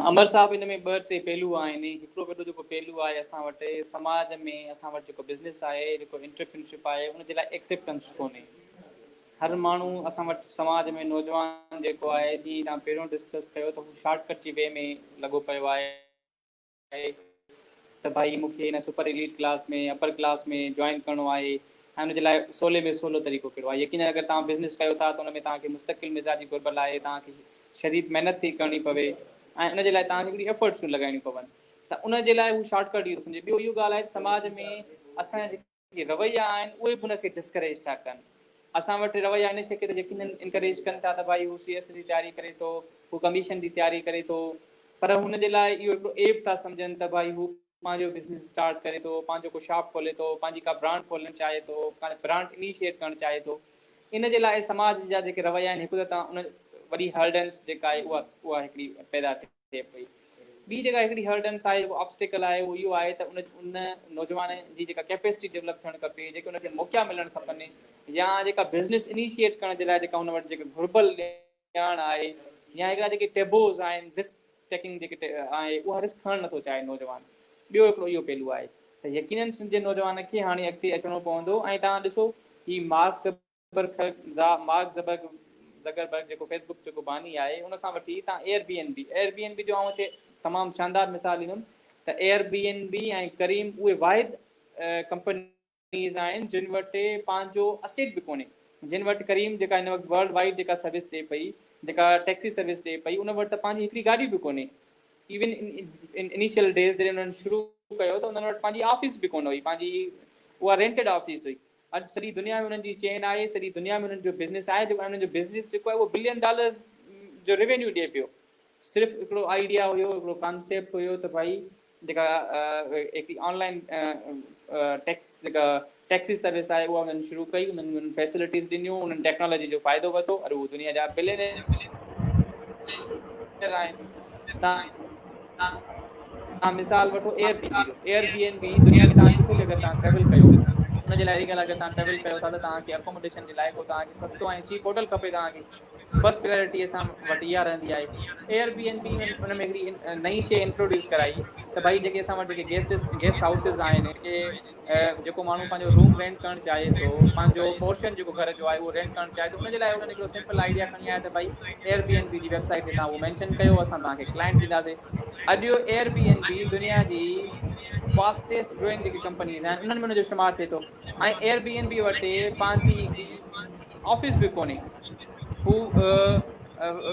امر صاحب ان ۾ ٻه ٽي پهلو آهن هڪڙو وڏو جيڪو پهلو آهي اسان وٽ سماج ۾ اسان وٽ جيڪو بزنس آهي جيڪو انٽرپرينرشپ آهي ان جي لاء ايڪسيپٽنس ڪونهي هر ماڻهو اسان وٽ سماج ۾ نوجوان جيڪو آهي جيئن توهان پهريون ڊسڪس ڪيو ته هو شارٽ ڪٽ جي وي ۾ لڳو پيو آهي ته ڀائي مون کي هن super elite class ۾ upper class ۾ join ڪرڻو آهي ۽ ان جي لاء سولي ۾ سولو طريقو ڪهڙو آهي يقينن اگر توهان بزنس ڪيو ٿا ته ان ۾ توهان کي مستقل مزاجي گهربل آهي توهان کي شديد محنت ٿي ڪرڻي پوي ۽ ان جي لاء توهان کي هڪڙي ايفرٽس لڳائڻيون پون ته ان جي لاء هو شارٽ ڪٽ اهو سمجهي ٻيو اهو ڳالهه آهي ته سماج ۾ اسان جا جيڪي رويا آهن اهي به ان کي ڊسڪريج ٿا ڪن. اسان وٽ رويا ان شيء کي ته يقينن انڪريج ڪن ٿا ته ڀائي هو سي ايس جي تياري ڪري ٿو، هو ڪميشن جي تياري ڪري ٿو پر هن جي لاء اهو هڪڙو عيب ٿا سمجهن ته ڀائي هو پنهنجو بزنس اسٽارٽ ڪري ٿو، پنهنجو ڪو شاپ کولي ٿو، پنهنجي ڪا برانڊ کولڻ چاهي ٿو، ڪا برانڊ انيشيئيٽ ڪرڻ چاهي ٿو. ان جي لاء سماج جا جيڪي رويا آهن هڪ ته تان ان وڏي هرڊنس جيڪا آهي اها اها هڪڙي پيدا ٿئي. ٿئي پئي. ٻي جيڪا هڪڙي هرڊنس آهي جيڪو آبسٽيڪل آهي اهو اهو آهي ته ان ان نوجوان جي جيڪا ڪيپيسٽي ڊولپ ٿيڻ کپي جيڪي ان کي موقعا ملڻ کپن يا جيڪا بزنس انيشيئيٽ ڪرڻ جي لاء جيڪا ان وٽ جيڪا گهربل ڄاڻ آهي يا هڪڙا جيڪي ٽيبوز آهن رسڪ ٽيڪنگ جيڪي آهي اها رسڪ کڻڻ نٿو چاهي نوجوان ٻيو هڪڙو اهو پهلو آهي. ته يقينن سنڌ جي نوجوان کي هاڻي اڳتي اچڻو پوندو ۽ توهان ڏسو هي مارڪ مارڪ زڪربرگ جيڪو فيس بڪ جيڪو باني آهي ان کان وٺي توهان air B N B air B N B جو آئون هتي تمام شاندار مثال ڏيندم ته ايئر بي اين بي ۽ ڪريم اهي واحد ڪمپني ڪمپنيز آهن جن وٽ پنهنجو اسيٽ به ڪونهي جن وٽ ڪريم جيڪا هن وقت ورلڊ وائيڊ جيڪا سروس ڏي پئي جيڪا ٽيڪسي سروس ڏي پئي ان وٽ ته پنهنجي هڪڙي گاڏي به ڪونهي ايون ان انيشل ڊيز جڏهن انهن شروع ڪيو ته انهن وٽ پنهنجي آفيس به ڪونه هئي پنهنجي اها رينٽيڊ آفيس هئي اڄ سڄي دنيا ۾ انهن جي چين آهي سڄي دنيا ۾ انهن جو بزنس آهي جيڪو انهن جو بزنس جيڪو آهي اهو بلين ڊالرز جو ريونيو ڏي پيو صرف هڪڙو آئيڊيا هيو هڪڙو ڪانسيپٽ هيو ته ڀائي جيڪا هڪڙي آن لائن ٽيڪس جيڪا ٽيڪسي سروس آهي اها انهن شروع ڪئي انهن انهن فيسلٽيز ڏنيون انهن ٽيڪنالاجي جو فائدو ورتو اور هو دنيا جا بلينيئر آهن تان مثال وٺو ايئر بي جو ايئر بي اين بي دنيا ۾ تان ڪٿي به اگر تان ٽريول ڪيو ان جي لاء اهڙي ڳالهه اگر تان ٽريول ڪيو ٿا ته تان کي اڪوموڊيشن جي لاء ڪو تان کي سستو ۽ چيپ هوٽل کپي تان کي فرسٽ پرائرٽي اسان وٽ اها رهندي آهي ايئر بي اين بي ان ۾ هڪڙي نئين شيء انٽروڊيوس ڪرائي ته ڀائي جيڪي اسان وٽ جيڪي گيسٽ گيسٽ هائوسز آهن جيڪي جيڪو ماڻهو پنهنجو روم رينٽ ڪرڻ چاهي ٿو پنهنجو پورشن جيڪو گهر جو آهي اهو رينٽ ڪرڻ چاهي ٿو ان جي لاء انهن هڪڙو سمپل آئيڊيا کڻي آيا ته ڀائي ايئر بي اين بي جي ويب سائيٽ تي توهان اهو مينشن ڪيو اسان توهان کي ڪلائنٽ ڏينداسين اڄ ايئر بي اين بي دنيا جي فاسٽيسٽ گروئنگ جيڪي ڪمپنيز آهن انهن ۾ ان جو شمار ٿئي ٿو ۽ ايئر بي اين بي وٽ پنهنجي هڪڙي آفيس به ڪونهي هو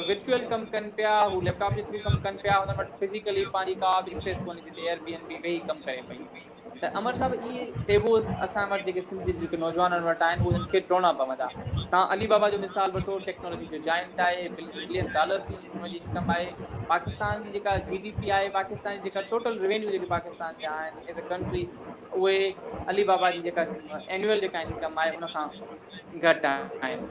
ورچوئل ڪم ڪن پيا هو ليپ ٽاپ جي ٿرو ڪم ڪن پيا هنن وٽ فزيڪلي پنهنجي ڪا به اسپيس ڪونهي جتي ايئر بي اين بي ويهي ڪم ڪري پئي ته امر صاحب اهي ٽيبوز اسان وٽ جيڪي سنڌ جي جيڪي نوجوانن وٽ آهن اهي انهن کي ٽوڙڻا پوندا تان علي بابا جو مثال وٺو ٽيڪنالاجي جو جائنٽ آهي بلين ڊالرز جي ان جي انڪم آهي پاڪستان جي جيڪا جي ڊي پي آهي پاڪستان جي جيڪا ٽوٽل روينيو جيڪي پاڪستان جا آهن ايز اي ڪنٽري اهي علي بابا جي جيڪا اينوئل جيڪا انڪم آهي ان کان گهٽ آهن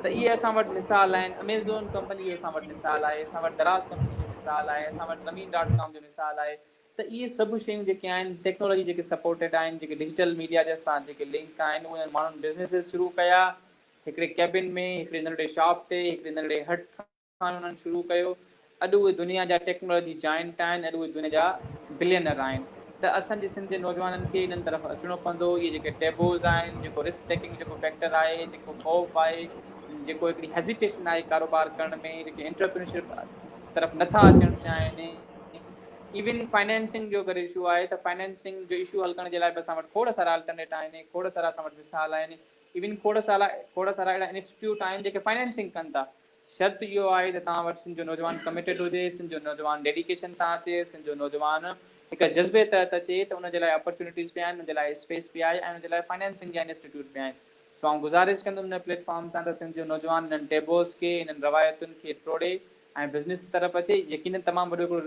ته اهي اسان وٽ مثال آهن اميزون ڪمپني جو اسان وٽ مثال آهي اسان وٽ دراز ڪمپني جو مثال آهي اسان وٽ زمين ڊاٽ ڪام جو مثال آهي ته اهي سڀ شيون جيڪي آهن ٽيڪنالاجي جيڪي سپورٽيڊ آهن جيڪي ڊجيٽل ميڊيا جي سان جيڪي لنڪ آهن اهي ماڻهن بزنسز شروع ڪيا هڪڙي ڪيبن ۾ هڪڙي ننڍڙي شاپ تي هڪڙي ننڍڙي هٽ کان انهن شروع ڪيو، اڄ اهي دنيا جا ٽيڪنالاجي جائنٽ آهن، اڄ اهي دنيا جا بلينر آهن ته اسان جي سنڌ جي نوجوانن کي انهن طرف اچڻو پوندو، اهي جيڪي ٽيبوز آهن، جيڪو رسڪ ٽيڪنگ جيڪو فيڪٽر آهي، جيڪو خوف آهي، جيڪو هڪڙي هيزيٽيشن آهي ڪاروبار ڪرڻ ۾، جيڪي انٽرپرينرشپ طرف نٿا اچڻ چاهين، ايون فائنانسنگ جو اگر اشو آهي ته فائنانسنگ جو اشو حل ڪرڻ جي لاء به اسان وٽ کوڙ سارا الٽرنيٽ آهن، کوڙ سارا اسان وٽ مثال آهن، ايون کوڙ سارا کوڙ سارا اهڙا انسٽيٽيوٽ آهن جيڪي فائنانسنگ ڪن ٿا. شرط اهو آهي ته توهان وٽ سنڌ جو نوجوان ڪميٽيڊ هجي، سنڌ جو نوجوان ڊيڊيڪيشن سان اچي، سنڌ جو نوجوان هڪ جذبي تحت اچي ته ان جي لاء اپرچونيٽيز به آهن، ان جي لاء اسپيس به آهي ۽ ان جي لاء فائنانسنگ جا انسٽيٽيوٽ به آهن. سو آئون گذارش ڪندم هن پليٽ فارم سان ته سنڌ جو نوجوان انهن ٽيبوز کي، انهن روايتن کي ٽوڙي ۽ بزنس طرف اچي، يقينن تمام وڏو هڪڙو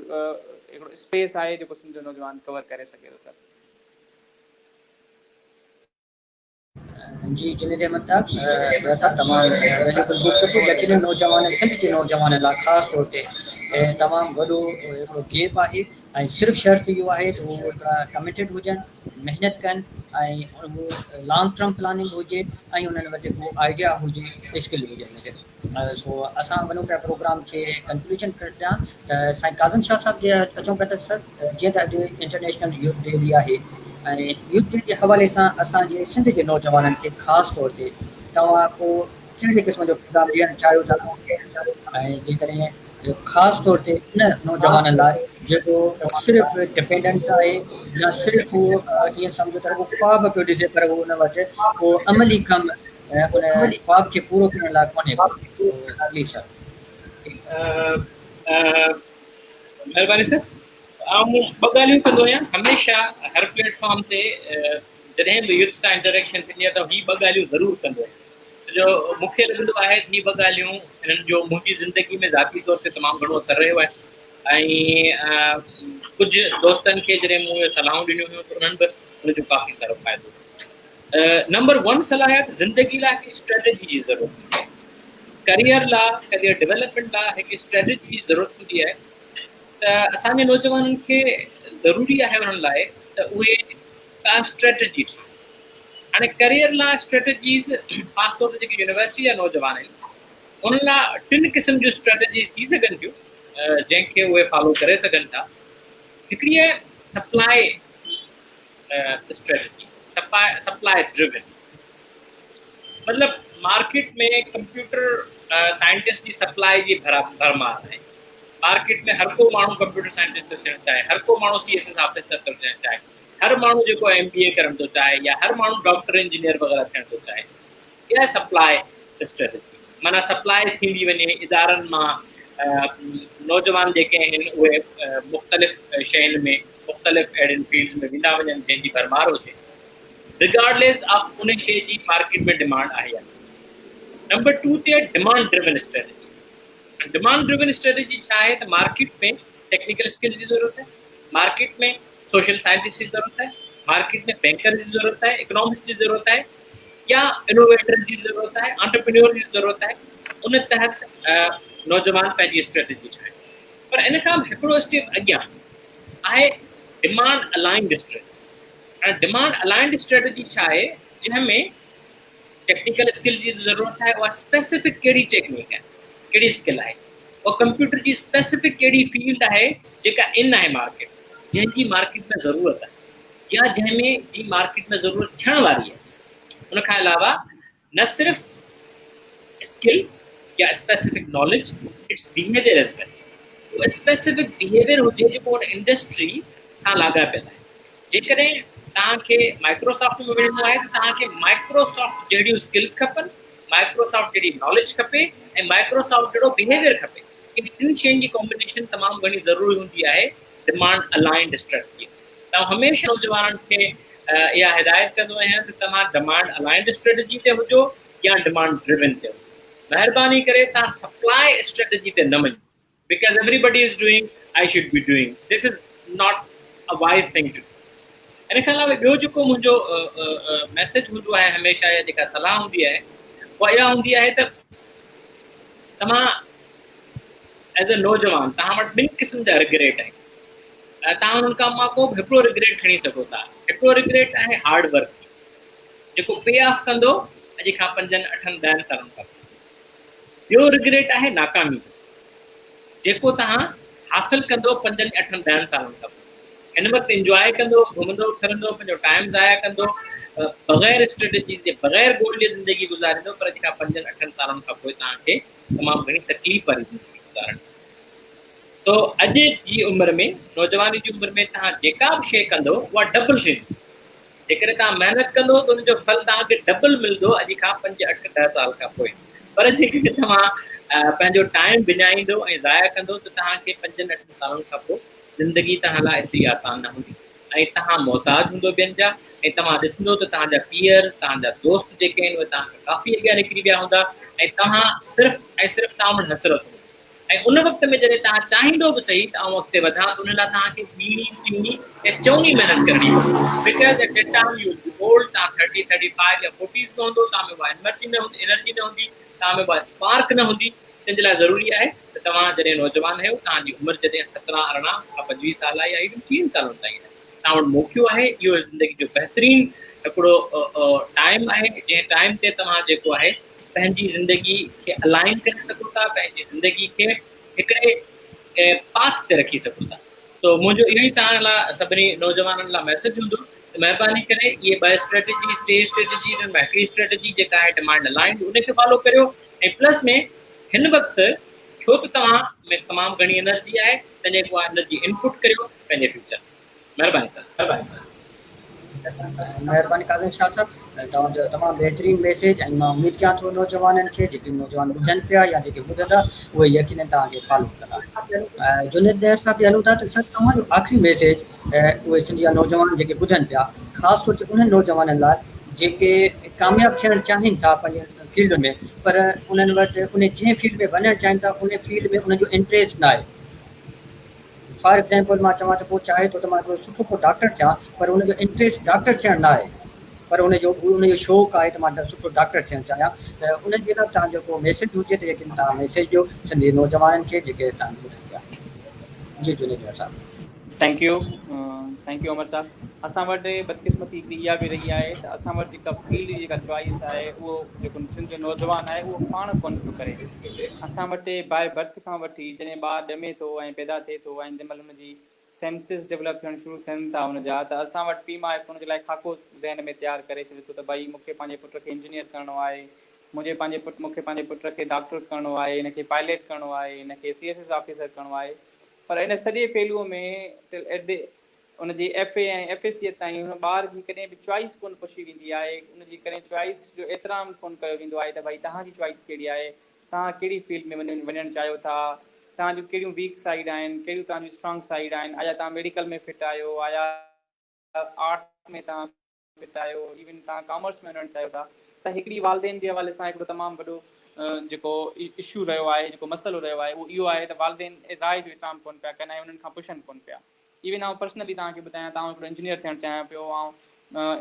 هڪڙو اسپيس آهي جيڪو سنڌ جو نوجوان ڪور ڪري سگهي ٿو سر. جي جنيد احمد صاحب ڊاڪٽر صاحب تمام ويليوبل گفتگو يقينن نوجوانن سنڌ جي نوجوانن لاء خاص طور تي تمام وڏو هڪڙو گيپ آهي ۽ صرف شرط اهو آهي ته هو هڪڙا ڪميٽيڊ هجن محنت ڪن ۽ هو لانگ ٽرم پلاننگ هجي ۽ انهن وٽ ڪو آئيڊيا هجي اسڪل هجي سو اسان وڃون پيا پروگرام کي ڪنڪلوجن ڏيان ته سائين ڪاظم شاهه صاحب جي اچون پيا ته سر جيئن ته اڄ انٽرنيشنل يوٿ ڊي به آهي ۽ يوٿ ڊي جي حوالي سان اسان جي سنڌ جي نوجوانن کي خاص طور تي توهان ڪو ڪهڙي قسم جو پيغام ڏيڻ چاهيو ٿا ۽ جيڪڏهن خاص طور تي ان نوجوانن لاء جيڪو صرف ڊپينڊنٽ آهي يا صرف هو ائين سمجهو ته رڳو خواب پيو ڏسي پر هو ان وٽ ڪو عملي ڪم ان خواب کي پورو ڪرڻ لاء ڪونهي ڪو پليز سر. مهرباني سر آئون ٻه ڳالهيون ڪندو آهيان هميشه هر پليٽ فارم تي جڏهن به يوٿ سان انٽريڪشن ٿيندي آهي ته هي ٻه ڳالهيون ضرور ڪندو آهيان ڇو جو مون کي لڳندو آهي ته هي ٻه ڳالهيون انهن جو منهنجي زندگي ۾ ذاتي طور تي تمام گهڻو اثر رهيو آهي ۽ ڪجهه دوستن کي جڏهن مون اهي صلاحون ڏنيون هيون ته انهن به ان جو ڪافي سارو فائدو نمبر ون صلاح آهي ته زندگي لاء هڪ اسٽريٽجي جي ضرورت هوندي آهي ڪريئر لاء ڪريئر ڊيولپمينٽ لاء هڪ اسٽريٽجي جي ضرورت هوندي آهي ته اسان جي نوجوانن کي ضروري آهي انهن لاء ته اهي ڪا اسٽريٽجي ٺاهن هاڻي ڪريئر لاء اسٽريٽجيز خاص طور تي جيڪي يونيورسٽي جا نوجوان آهن انهن لاء ٽن قسم جون اسٽريٽجيز ٿي سگهن ٿيون جنهن کي اهي فالو ڪري سگهن ٿا هڪڙي آهي سپلائي اسٽريٽجي سپلاء ڊريون مطلب مارڪيٽ ۾ ڪمپيوٽر سائنٽسٽ جي سپلاء جي ڀرمار آهي. مارڪيٽ ۾ هر ڪو ماڻهو ڪمپيوٽر سائنٽسٽ ٿو ٿيڻ چاهي، هر ڪو ماڻهو سي ايس ايس آفيسر ٿو ٿيڻ چاهي، هر ماڻهو جيڪو ايم بي اي ڪرڻ ٿو چاهي يا هر ماڻهو ڊاڪٽر انجنيئر وغيره ٿيڻ ٿو چاهي. اها سپلاء اسٽريٽجي معنيٰ سپلاء ٿيندي وڃي ادارن مان نوجوان جيڪي آهن اهي مختلف شين ۾ مختلف اهڙين فيلڊز ۾ ويندا وڃن جنهن جي ڀرمار هجي رگارڊليس آف ان شي جي مارڪيٽ ۾ ڊمانڊ آهي يا نه. نمبر 2 تي آهي demand driven strategy. Demand driven strategy ڇا آهي ته مارڪيٽ ۾ ٽيڪنيڪل اسڪلز جي ضرورت آهي، مارڪيٽ ۾ سوشل سائنٽسٽ جي ضرورت آهي، مارڪيٽ ۾ بينڪر جي ضرورت آهي، اڪنامسٽ جي ضرورت آهي يا انوويٽر جي ضرورت آهي، انٽرپرينيور جي ضرورت آهي. ان تحت نوجوان پنهنجي اسٽريٽجي ٺاهين. پر ان کان به هڪڙو اسٽيپ اڳيان آهي ڊمانڊ الائنڊ اسٽريٽجي. هاڻي ڊمانڊ الائنڊ اسٽريٽجي ڇا آهي جنهن ۾ ٽيڪنيڪل اسڪل جي ضرورت آهي اها اسپيسفڪ ڪهڙي ٽيڪنيڪ آهي ڪهڙي اسڪل آهي اها ڪمپيوٽر جي اسپيسفڪ ڪهڙي فيلڊ آهي جيڪا ان آهي مارڪيٽ جنهن جي مارڪيٽ ۾ ضرورت آهي يا جنهن ۾ جي مارڪيٽ ۾ ضرورت ٿيڻ واري آهي ان کان علاوه نه صرف اسڪل يا specific knowledge its behaviour as well اهو اسپيسفڪ بيهيويئر هجي جيڪو ان انڊسٽري سان لاڳاپيل آهي جيڪڏهن توهان کي مائڪروسافٽ ۾ وڃڻو آهي ته توهان کي مائڪروسافٽ جهڙيون اسڪلز کپن مائڪروسافٽ جهڙي ناليج کپي ۽ مائڪروسافٽ جهڙو بيهيويئر کپي ان ٽن شين جي ڪامبينيشن تمام گهڻي ضروري هوندي آهي ڊمانڊ الائنڊ اسٽريٽجي ته آئون هميشه نوجوانن کي اها هدايت ڪندو آهيان ته توهان ڊمانڊ الائنڊ اسٽريٽجي تي هجو يا ڊمانڊ ڊريون تي هجو مهرباني ڪري توهان سپلاء اسٽريٽجي تي نه وڃو because everybody is doing I should be doing this is not a wise thing to do. ان کان علاوه ٻيو جيڪو منهنجو ميسج هوندو آهي هميشه يا جيڪا صلاح هوندي آهي اها اها هوندي آهي ته توهان ايز اي نوجوان توهان وٽ ٻن قسم جا رگريٽ آهن توهان انهن کان مان ڪو به هڪڙو رگريٽ کڻي سگهو ٿا. هڪڙو رگريٽ آهي هارڊ ورڪ جيڪو پي آف ڪندو اڄ کان پنجن اٺن ڏهن سالن کان پوء. ٻيو رگريٽ آهي ناڪامي جو جيڪو توهان حاصل ڪندو پنجن اٺن ڏهن سالن کان پوء. هن وقت انجواء ڪندو گهمندو ڦرندو پنهنجو ٽائيم ضايع ڪندو بغير اسٽريٽجي جي بغير گول جي زندگي گذاريندو پر اڄ کان پنجن اٺن سالن کان پوء توهان کي تمام گهڻي تڪليف واري زندگي گذارڻي پوندي. سو اڄ جي عمر ۾ نوجواني جي عمر ۾ توهان جيڪا به شيء ڪندو اها ڊبل ٿيندي. جيڪڏهن توهان محنت ڪندو ته ان جو ڦل توهان کي ڊبل ملندو اڄ کان پنج اٺ ڏهه سال کان پوء. پر جيڪڏهن توهان پنهنجو ٽائيم وڃائيندو ۽ ضايع ڪندو ته توهان کي پنجن اٺن سالن کان پوء زندگي توهان لاء ايتري آسان نه هوندي ۽ توهان محتاج هوندو ٻين جا ۽ توهان ڏسندو ته توهان جا پيئرز توهان جا دوست جيڪي آهن اهي توهان کان ڪافي اڳيان نڪري ويا هوندا ۽ توهان صرف ۽ صرف توهان وٽ حسرت هوندي. ۽ ان وقت ۾ جڏهن توهان چاهيندو به سهي ته آئون اڳتي وڌان ته ان لاء توهان کي ٻيڻي، ٽيڻي يا چئوڻي محنت ڪرڻي پوندي because at that time you will be old توهان ٿرٽي، ٿرٽي فائيو يا فورٽيز ۾ هوندو توهان ۾ اها انرجي نه هوندي انرجي نه هوندي توهان ۾ اها اسپارڪ نه هوندي تنهن جي لاء ضروري آهي ته توهان جڏهن نوجوان آهيو توهان جي عمر جڏهن سترهن، 18 کان 25 سال آهي يا ايون ٽيهن سالن تائين آهي توهان وٽ موقعو آهي اهو زندگي جو بهترين هڪڙو ٽائيم آهي جنهن ٽائيم تي توهان جيڪو آهي پنهنجي زندگي کي الائن ڪري سگهو ٿا پنهنجي زندگي کي هڪڙي پاٿ تي رکي سگهو ٿا سو منهنجو اهو ئي توهان لاء سڀني نوجوانن لاء ميسج هوندو ته مهرباني ڪري اهي ٻه اسٽريٽجيز ٽي اسٽريٽجي انهن مان هڪڙي اسٽريٽجي جيڪا آهي ڊمانڊ الائنڊ ان کي فالو ڪريو ۽ پلس ۾ هن وقت ڇو ته توهان ۾ تمام گهڻي انرجي آهي تنهن جي اها انرجي انپٽ ڪريو پنهنجي فيوچر ۾ مهرباني سر مهرباني سر. مهرباني ڪاظم شاھ صاحب توهان جو تمام بهترين ميسيج ۽ مان اميد ڪيان ٿو نوجوانن کي جيڪي نوجوان ٻڌن پيا يا جيڪي ٻڌندا اهي يقينن توهان کي فالو ڪندا جنيد ڏهر صاحب ڏي هلون ٿا ته سر توهان جو آخري ميسيج اهي سنڌ جا نوجوان جيڪي ٻڌن پيا خاص طور تي انهن نوجوانن لاء جيڪي ڪامياب ٿيڻ چاهين ٿا پنهنجي فيلڊ ۾ پر انهن وٽ ان جنهن فيلڊ ۾ وڃڻ چاهين ٿا ان فيلڊ ۾ انهن جو انٽريسٽ ناهي فار ايگزامپل مان چوان ته ڪو چاهي ٿو ته مان هڪڙو سٺو ڪو ڊاڪٽر ٿيان پر ان جو انٽريسٽ ڊاڪٽر ٿيڻ نه آهي پر ان جو ان جو شوق آهي ته مان سٺو ڊاڪٽر ٿيڻ چاهيان ته ان جي لاء توهان جو ڪو ميسيج هجي ته يقين توهان ميسيج ڏيو سنڌي نوجوانن کي جيڪي اسان کي ٻڌن پيا جي جونيجر صاحب. Thank you thank you Amar صاحب اسان وٽ بدقسمتي هڪڙي اها به رهي آهي ته اسان وٽ جيڪا فيلڊ جي جيڪا چوائس آهي اهو جيڪو سنڌ جو نوجوان آهي اهو پاڻ ڪونه پيو ڪري اسان وٽ باء برٿ کان وٺي جڏهن ٻار ڄمي ٿو ۽ پيدا ٿئي ٿو ۽ جنهن مهل ان جي سينسز ڊولپ ٿيڻ شروع ٿين ٿا ان جا ته اسان وٽ پيء ماء هڪ ان جي لاء خاڪو ذهن ۾ تيار ڪري ڇڏي ٿو ته ڀائي مون کي پنهنجي پٽ کي انجنيئر ڪرڻو آهي، منهنجي پنهنجي پٽ مون کي پنهنجي پٽ کي ڊاڪٽر ڪرڻو آهي، هن کي پائليٽ ڪرڻو آهي، هن کي سي ايس ايس آفيسر ڪرڻو آهي پر ان سڄي پهلوء ۾ ٽل ايٽ the ان جي ايف اي ۽ ايف ايس سي تائين ان ٻار جي ڪڏهن به چوائس ڪونه پڇي ويندي آهي، ان جي ڪڏهن چوائس جو احترام ڪونه ڪيو ويندو آهي ته ڀائي توهان جي چوائس ڪهڙي آهي، توهان ڪهڙي فيلڊ ۾ وڃڻ چاهيو ٿا، توهان جون ڪهڙيون ويڪ سائيڊ آهن، ڪهڙيون توهان جون اسٽرانگ سائيڊ آهن، آيا توهان ميڊيڪل ۾ فٽ آهيو، آيا آرٽ ۾ توهان فٽ آهيو، ايون توهان ڪامرس ۾ وڃڻ چاهيو ٿا ته هڪڙي والدين جي حوالي سان هڪڙو تمام وڏو جيڪو اشو رهيو آهي، جيڪو مسئلو رهيو آهي اهو اهو آهي ته والدين راء جو احترام ڪونه پيا ڪن ۽ انهن کان پڇن ڪونه پيا. ايون آئون پرسنلي توهان کي ٻڌايان ته آئون هڪڙو انجنيئر ٿيڻ چاهيان پيو. آئون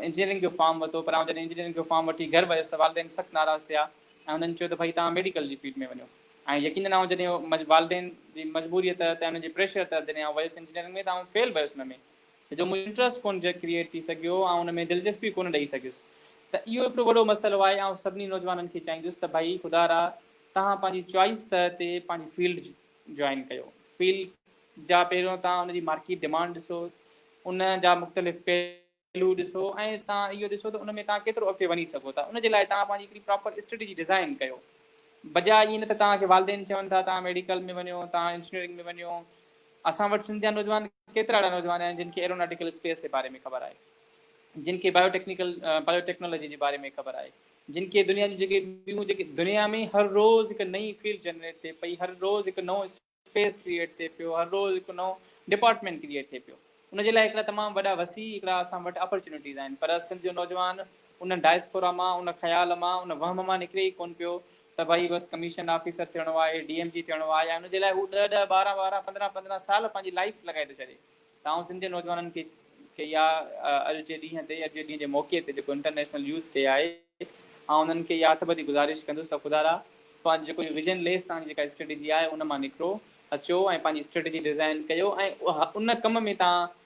انجنيئرنگ جو فارم ورتو پر آئون جڏهن انجنيئرنگ جو فارم وٺي گهر ويس ته والدين سخت ناراض ٿيا ۽ هنن چيو ته ڀئي توهان ميڊيڪل جي فيلڊ ۾ وڃو ۽ يقينن آئون جڏهن والدين جي مجبوريء تحت ۽ انهن جي پريشر تحت جڏهن آئون ويس انجنيئرنگ ۾ ته آئون فيل ويس ان ۾ ڇو جو منهنجو انٽرسٽ ڪونه ڪريئيٽ ٿي سگهيو آئون ان ۾ دلچسپي ڪونه ڏئي سگهيس ته اهو هڪڙو وڏو مسئلو آهي. آئون سڀني نوجوانن کي چاهيندس ته ڀئي خدارا توهان پنهنجي چوائس تحت پنهنجي فيلڊ جوائن ڪيو. فيلڊ جا پهريون توهان ان جي مارڪيٽ ڊمانڊ ڏسو، ان جا مختلف پهلو ڏسو ۽ توهان اهو ڏسو ته ان ۾ توهان ڪيترو اڳتي وڃي سگهو ٿا. ان جي لاء توهان پنهنجي هڪڙي پراپر اسٽريٽجي ڊزائن ڪيو. بجاء ائين نه ته توهان کي والدين چون ٿا توهان ميڊيڪل ۾ وڃو، توهان انجنيئرنگ ۾ وڃو. اسان وٽ سنڌ جا نوجوان ڪيترا اهڙا نوجوان آهن جن کي ايروناٽيڪل اسپيس جي باري ۾ خبر آهي، جن کي بايو ٽيڪنيڪل بايو ٽيڪنالاجي جي باري ۾ خبر آهي، جن کي دنيا جون جيڪي ٻيون جيڪي دنيا ۾ هر روز هڪ نئين فيلڊ جنريٽ ٿئي پئي، هر روز هڪ نئون اسپيس ڪريئيٽ ٿئي پيو، هر روز هڪ نئون ڊپارٽمينٽ ڪريئيٽ ٿئي پيو. ان جي لاء هڪڙا تمام وڏا وسيع هڪڙا اسان وٽ اپرچونيٽيز آهن پر سنڌ جو نوجوان ان ڊائسپورا مان، ان خيال مان، ان وهم مان نڪري ئي ڪونه پيو ته ڀائي بس ڪميشن آفيسر ٿيڻو آهي، ڊي ايم جي ٿيڻو آهي ۽ ان جي لاء هو ڏهه ڏهه، ٻارهن ٻارهن، پندرهن پندرهن سال پنهنجي لائيف لڳائي ٿو ڇڏي. ته آئون سنڌ جي نوجوانن کي کي اها اڄ جي ڏينهن تي اڄ جي ڏينهن جي موقعي تي جيڪو انٽرنيشنل يوٿ ڊي آهي آئون انهن کي اها هٿ ٻڌي گذارش ڪندس ته خدارا پنهنجو جيڪو اهو ويزن ليس توهان جي جيڪا اسٽريٽجي آهي ان مان نڪرو اچو ۽ پنهنجي اسٽريٽجي ڊزائن ڪيو ۽ ان ڪم ۾ توهان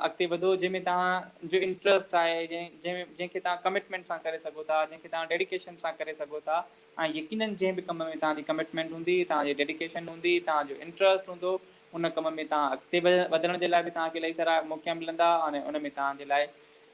اڳتي وڌو جنهن ۾ توهان جو انٽرسٽ آهي جنهن جنهن جنهن کي توهان ڪمٽمينٽ سان ڪري سگهو ٿا جنهن کي توهان ڊيڊيڪيشن سان ڪري سگهو ٿا ۽ يقينن جنهن به ڪم ۾ توهان جي ڪمٽمينٽ هوندي توهان جي ڊيڊيڪيشن هوندي توهان جو انٽرسٽ هوندو ان ڪم ۾ توهان اڳتي وڌڻ جي لاء به توهان کي الاهي سارا موقعا ملندا ۽ ان ۾ توهان جي لاء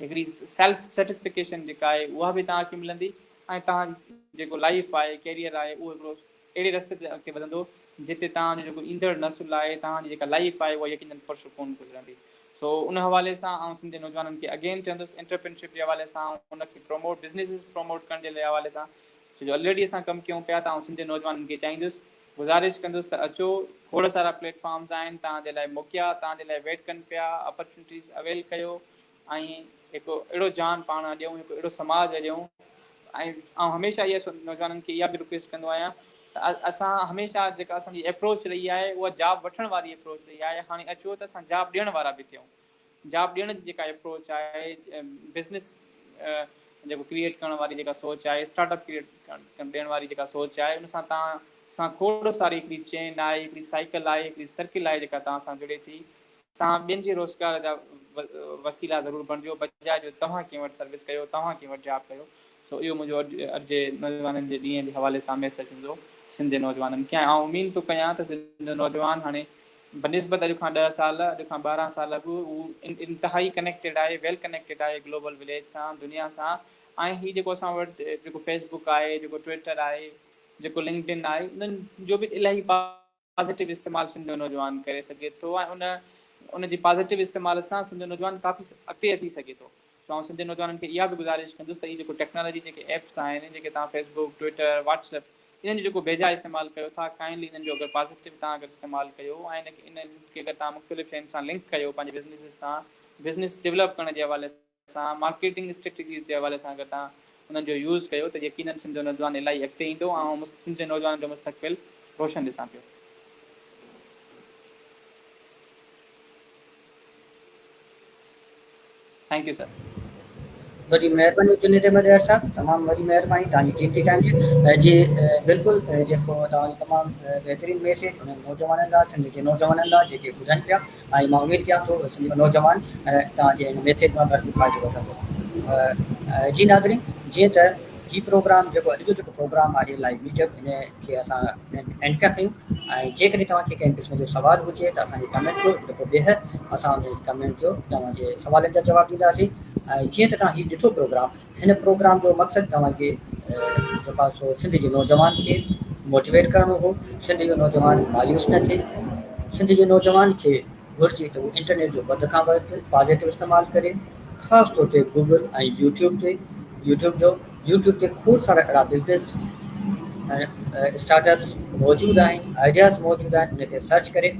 هڪڙي سيلف سيٽسفڪيشن جيڪا آهي اها به توهان کي ملندي ۽ توهان جيڪو لائيف آهي ڪيريئر آهي اهو هڪڙو اهڙي رستي تي اڳتي وڌندو جتي توهان جو جيڪو ايندڙ نسل آهي توهان جي جيڪا لائيف آهي اها يقينن پرسڪون گذرندي سو ان حوالي سان آئون سنڌ جي نوجوانن کي اگين چوندس انٽرپرينشپ جي حوالي سان ان کي پروموٽ بزنيسز پروموٽ ڪرڻ جي حوالي سان ڇو جو الريڊي اسان ڪم ڪيون پيا ته آئون سنڌ جي نوجوانن کي چاهيندس گذارش ڪندس ته اچو کوڙ سارا پليٽ فارمز آهن توهان جي لاء موقعا توهان جي لاء ويٽ ڪن پيا اپرچونٽيز اويل ڪيو ۽ هڪ اهڙو جهان پاڻ اڏيون هڪ اهڙو سماج اڏيون ۽ آئون هميشه اها نوجوانن کي اها به رڪويسٽ ڪندو آهيان ته اسان هميشه جيڪا اسان جي اپروچ رهي آهي اها جاب وٺڻ واري اپروچ رهي آهي هاڻي اچو ته اسان جاب ڏيڻ وارا به ٿيون جاب ڏيڻ جي جيڪا اپروچ آهي بزنس جيڪو ڪريئيٽ ڪرڻ واري جيڪا سوچ آهي اسٽارٽ اپ ڪريئيٽ ڏيڻ واري جيڪا سوچ آهي ان سان توهان سان کوڙ ساري هڪڙي چين آهي هڪڙي سائيڪل آهي هڪڙي سرڪل آهي جيڪا توهان سان جڙي ٿي توهان ٻين جي روزگار جا وسيلا ضرور بڻجو بجاء جو توهان ڪنهن وٽ سروس ڪيو توهان ڪنهن وٽ جاب ڪيو سو اهو منهنجو اڄ اڄ جي نوجوانن جي ڏينهن جي حوالي سان ميسيج هوندو سنڌ جي نوجوانن کي ۽ آئون اميد ٿو ڪيان ته سنڌ جو نوجوان هاڻي بنسبت اڄ کان ڏهه سال اڄ کان 12 سال اڳ هو انتهائي ڪنيڪٽيڊ آهي ويل ڪنيڪٽيڊ آهي گلوبل وليج سان دنيا سان ۽ هي جيڪو اسان وٽ جيڪو فيس بڪ آهي جيڪو ٽوئٽر آهي جيڪو لنڪڊ ان آهي انهن جو به الاهي پازيٽو استعمال سنڌ جو نوجوان ڪري سگهي ٿو ۽ ان ان جي پازيٽو استعمال سان سنڌ جو نوجوان ڪافي اڳتي اچي سگهي ٿو سو آئون سنڌ جي نوجوانن کي اها به گذارش ڪندس ته هي جيڪو ٽيڪنالاجي جيڪي ايپس آهن جيڪي توهان Facebook Twitter WhatsApp انهن جو جيڪو بيجا استعمال ڪيو ٿا ڪائنڊلي انهن جو اگر پازيٽو توهان اگر استعمال ڪيو ۽ ان کي انهن کي اگر توهان مختلف شين سان لنڪ ڪيو پنهنجي بزنس سان بزنس ڊولپ ڪرڻ جي حوالي سان مارڪيٽنگ اسٽريٽجيز جي حوالي سان اگر توهان انهن جو يوز ڪيو ته يقينن سنڌ جو نوجوان الاهي اڳتي ايندو ۽ آئون سنڌ جي نوجوانن جو مستقبل روشن ڏسان پيو. Thank you sir. وڏي مهرباني جنيد احمد ايئر صاحب تمام وڏي مهرباني توهان جي قيمتي ٽائيم جي جي بلڪل جيڪو توهان جو تمام بهترين ميسيج انهن نوجوانن لاء سنڌ جي نوجوانن لاء جيڪي ٻڌن پيا ۽ مان اميد ڪيان ٿو سنڌ جو نوجوان توهان جي هن ميسيج مان ڀرپور فائدو وٺندو جي ناظرين جيئن ته هي پروگرام جيڪو اڄ جو جيڪو پروگرام آهي لائيو ميٽ اپ هن کي اسان اينڊ پيا ڪيون. ۽ جيڪڏهن توهان کي ڪنهن قسم جو سوال هجي ته اسان کي ڪمينٽ ڪيو هڪ دفعو ٻيهر اسان ان ڪمينٽ جو توهان جي سوالن جا جواب ڏينداسين ۽ جيئن ته توهان هي ڏٺو پروگرام هن پروگرام جو مقصد توهان کي جيڪو آهي سو سنڌ جي نوجوان کي موٽيويٽ ڪرڻو هو سنڌ جو نوجوان مايوس نه ٿئي سنڌ جي نوجوان کي گهرجي ته هو انٽرنيٽ جو وڌ کان وڌ پازيٽو استعمال ڪري خاص طور تي گوگل ۽ يوٽيوب تي يوٽيوب جو يوٽيوب تي کوڙ سارا اهڙا بزنس ۽ اسٽارٽ اپس موجود آهن آئيڊياز موجود آهن ان تي سرچ ڪري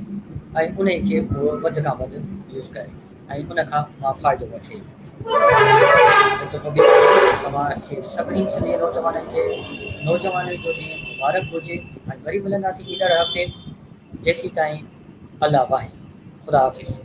۽ ان کي هو وڌ کان وڌ يوز ڪري ۽ ان کان مان فائدو وٺي هڪ دفعو ٻيهر توهان کي سڀني سنڌي نوجوانن کي نوجوانن جو ڏينهن مبارڪ هجي ۽ وري ملنداسين ايندڙ هفتي جيسين تائين الله واهي خدا حافظ.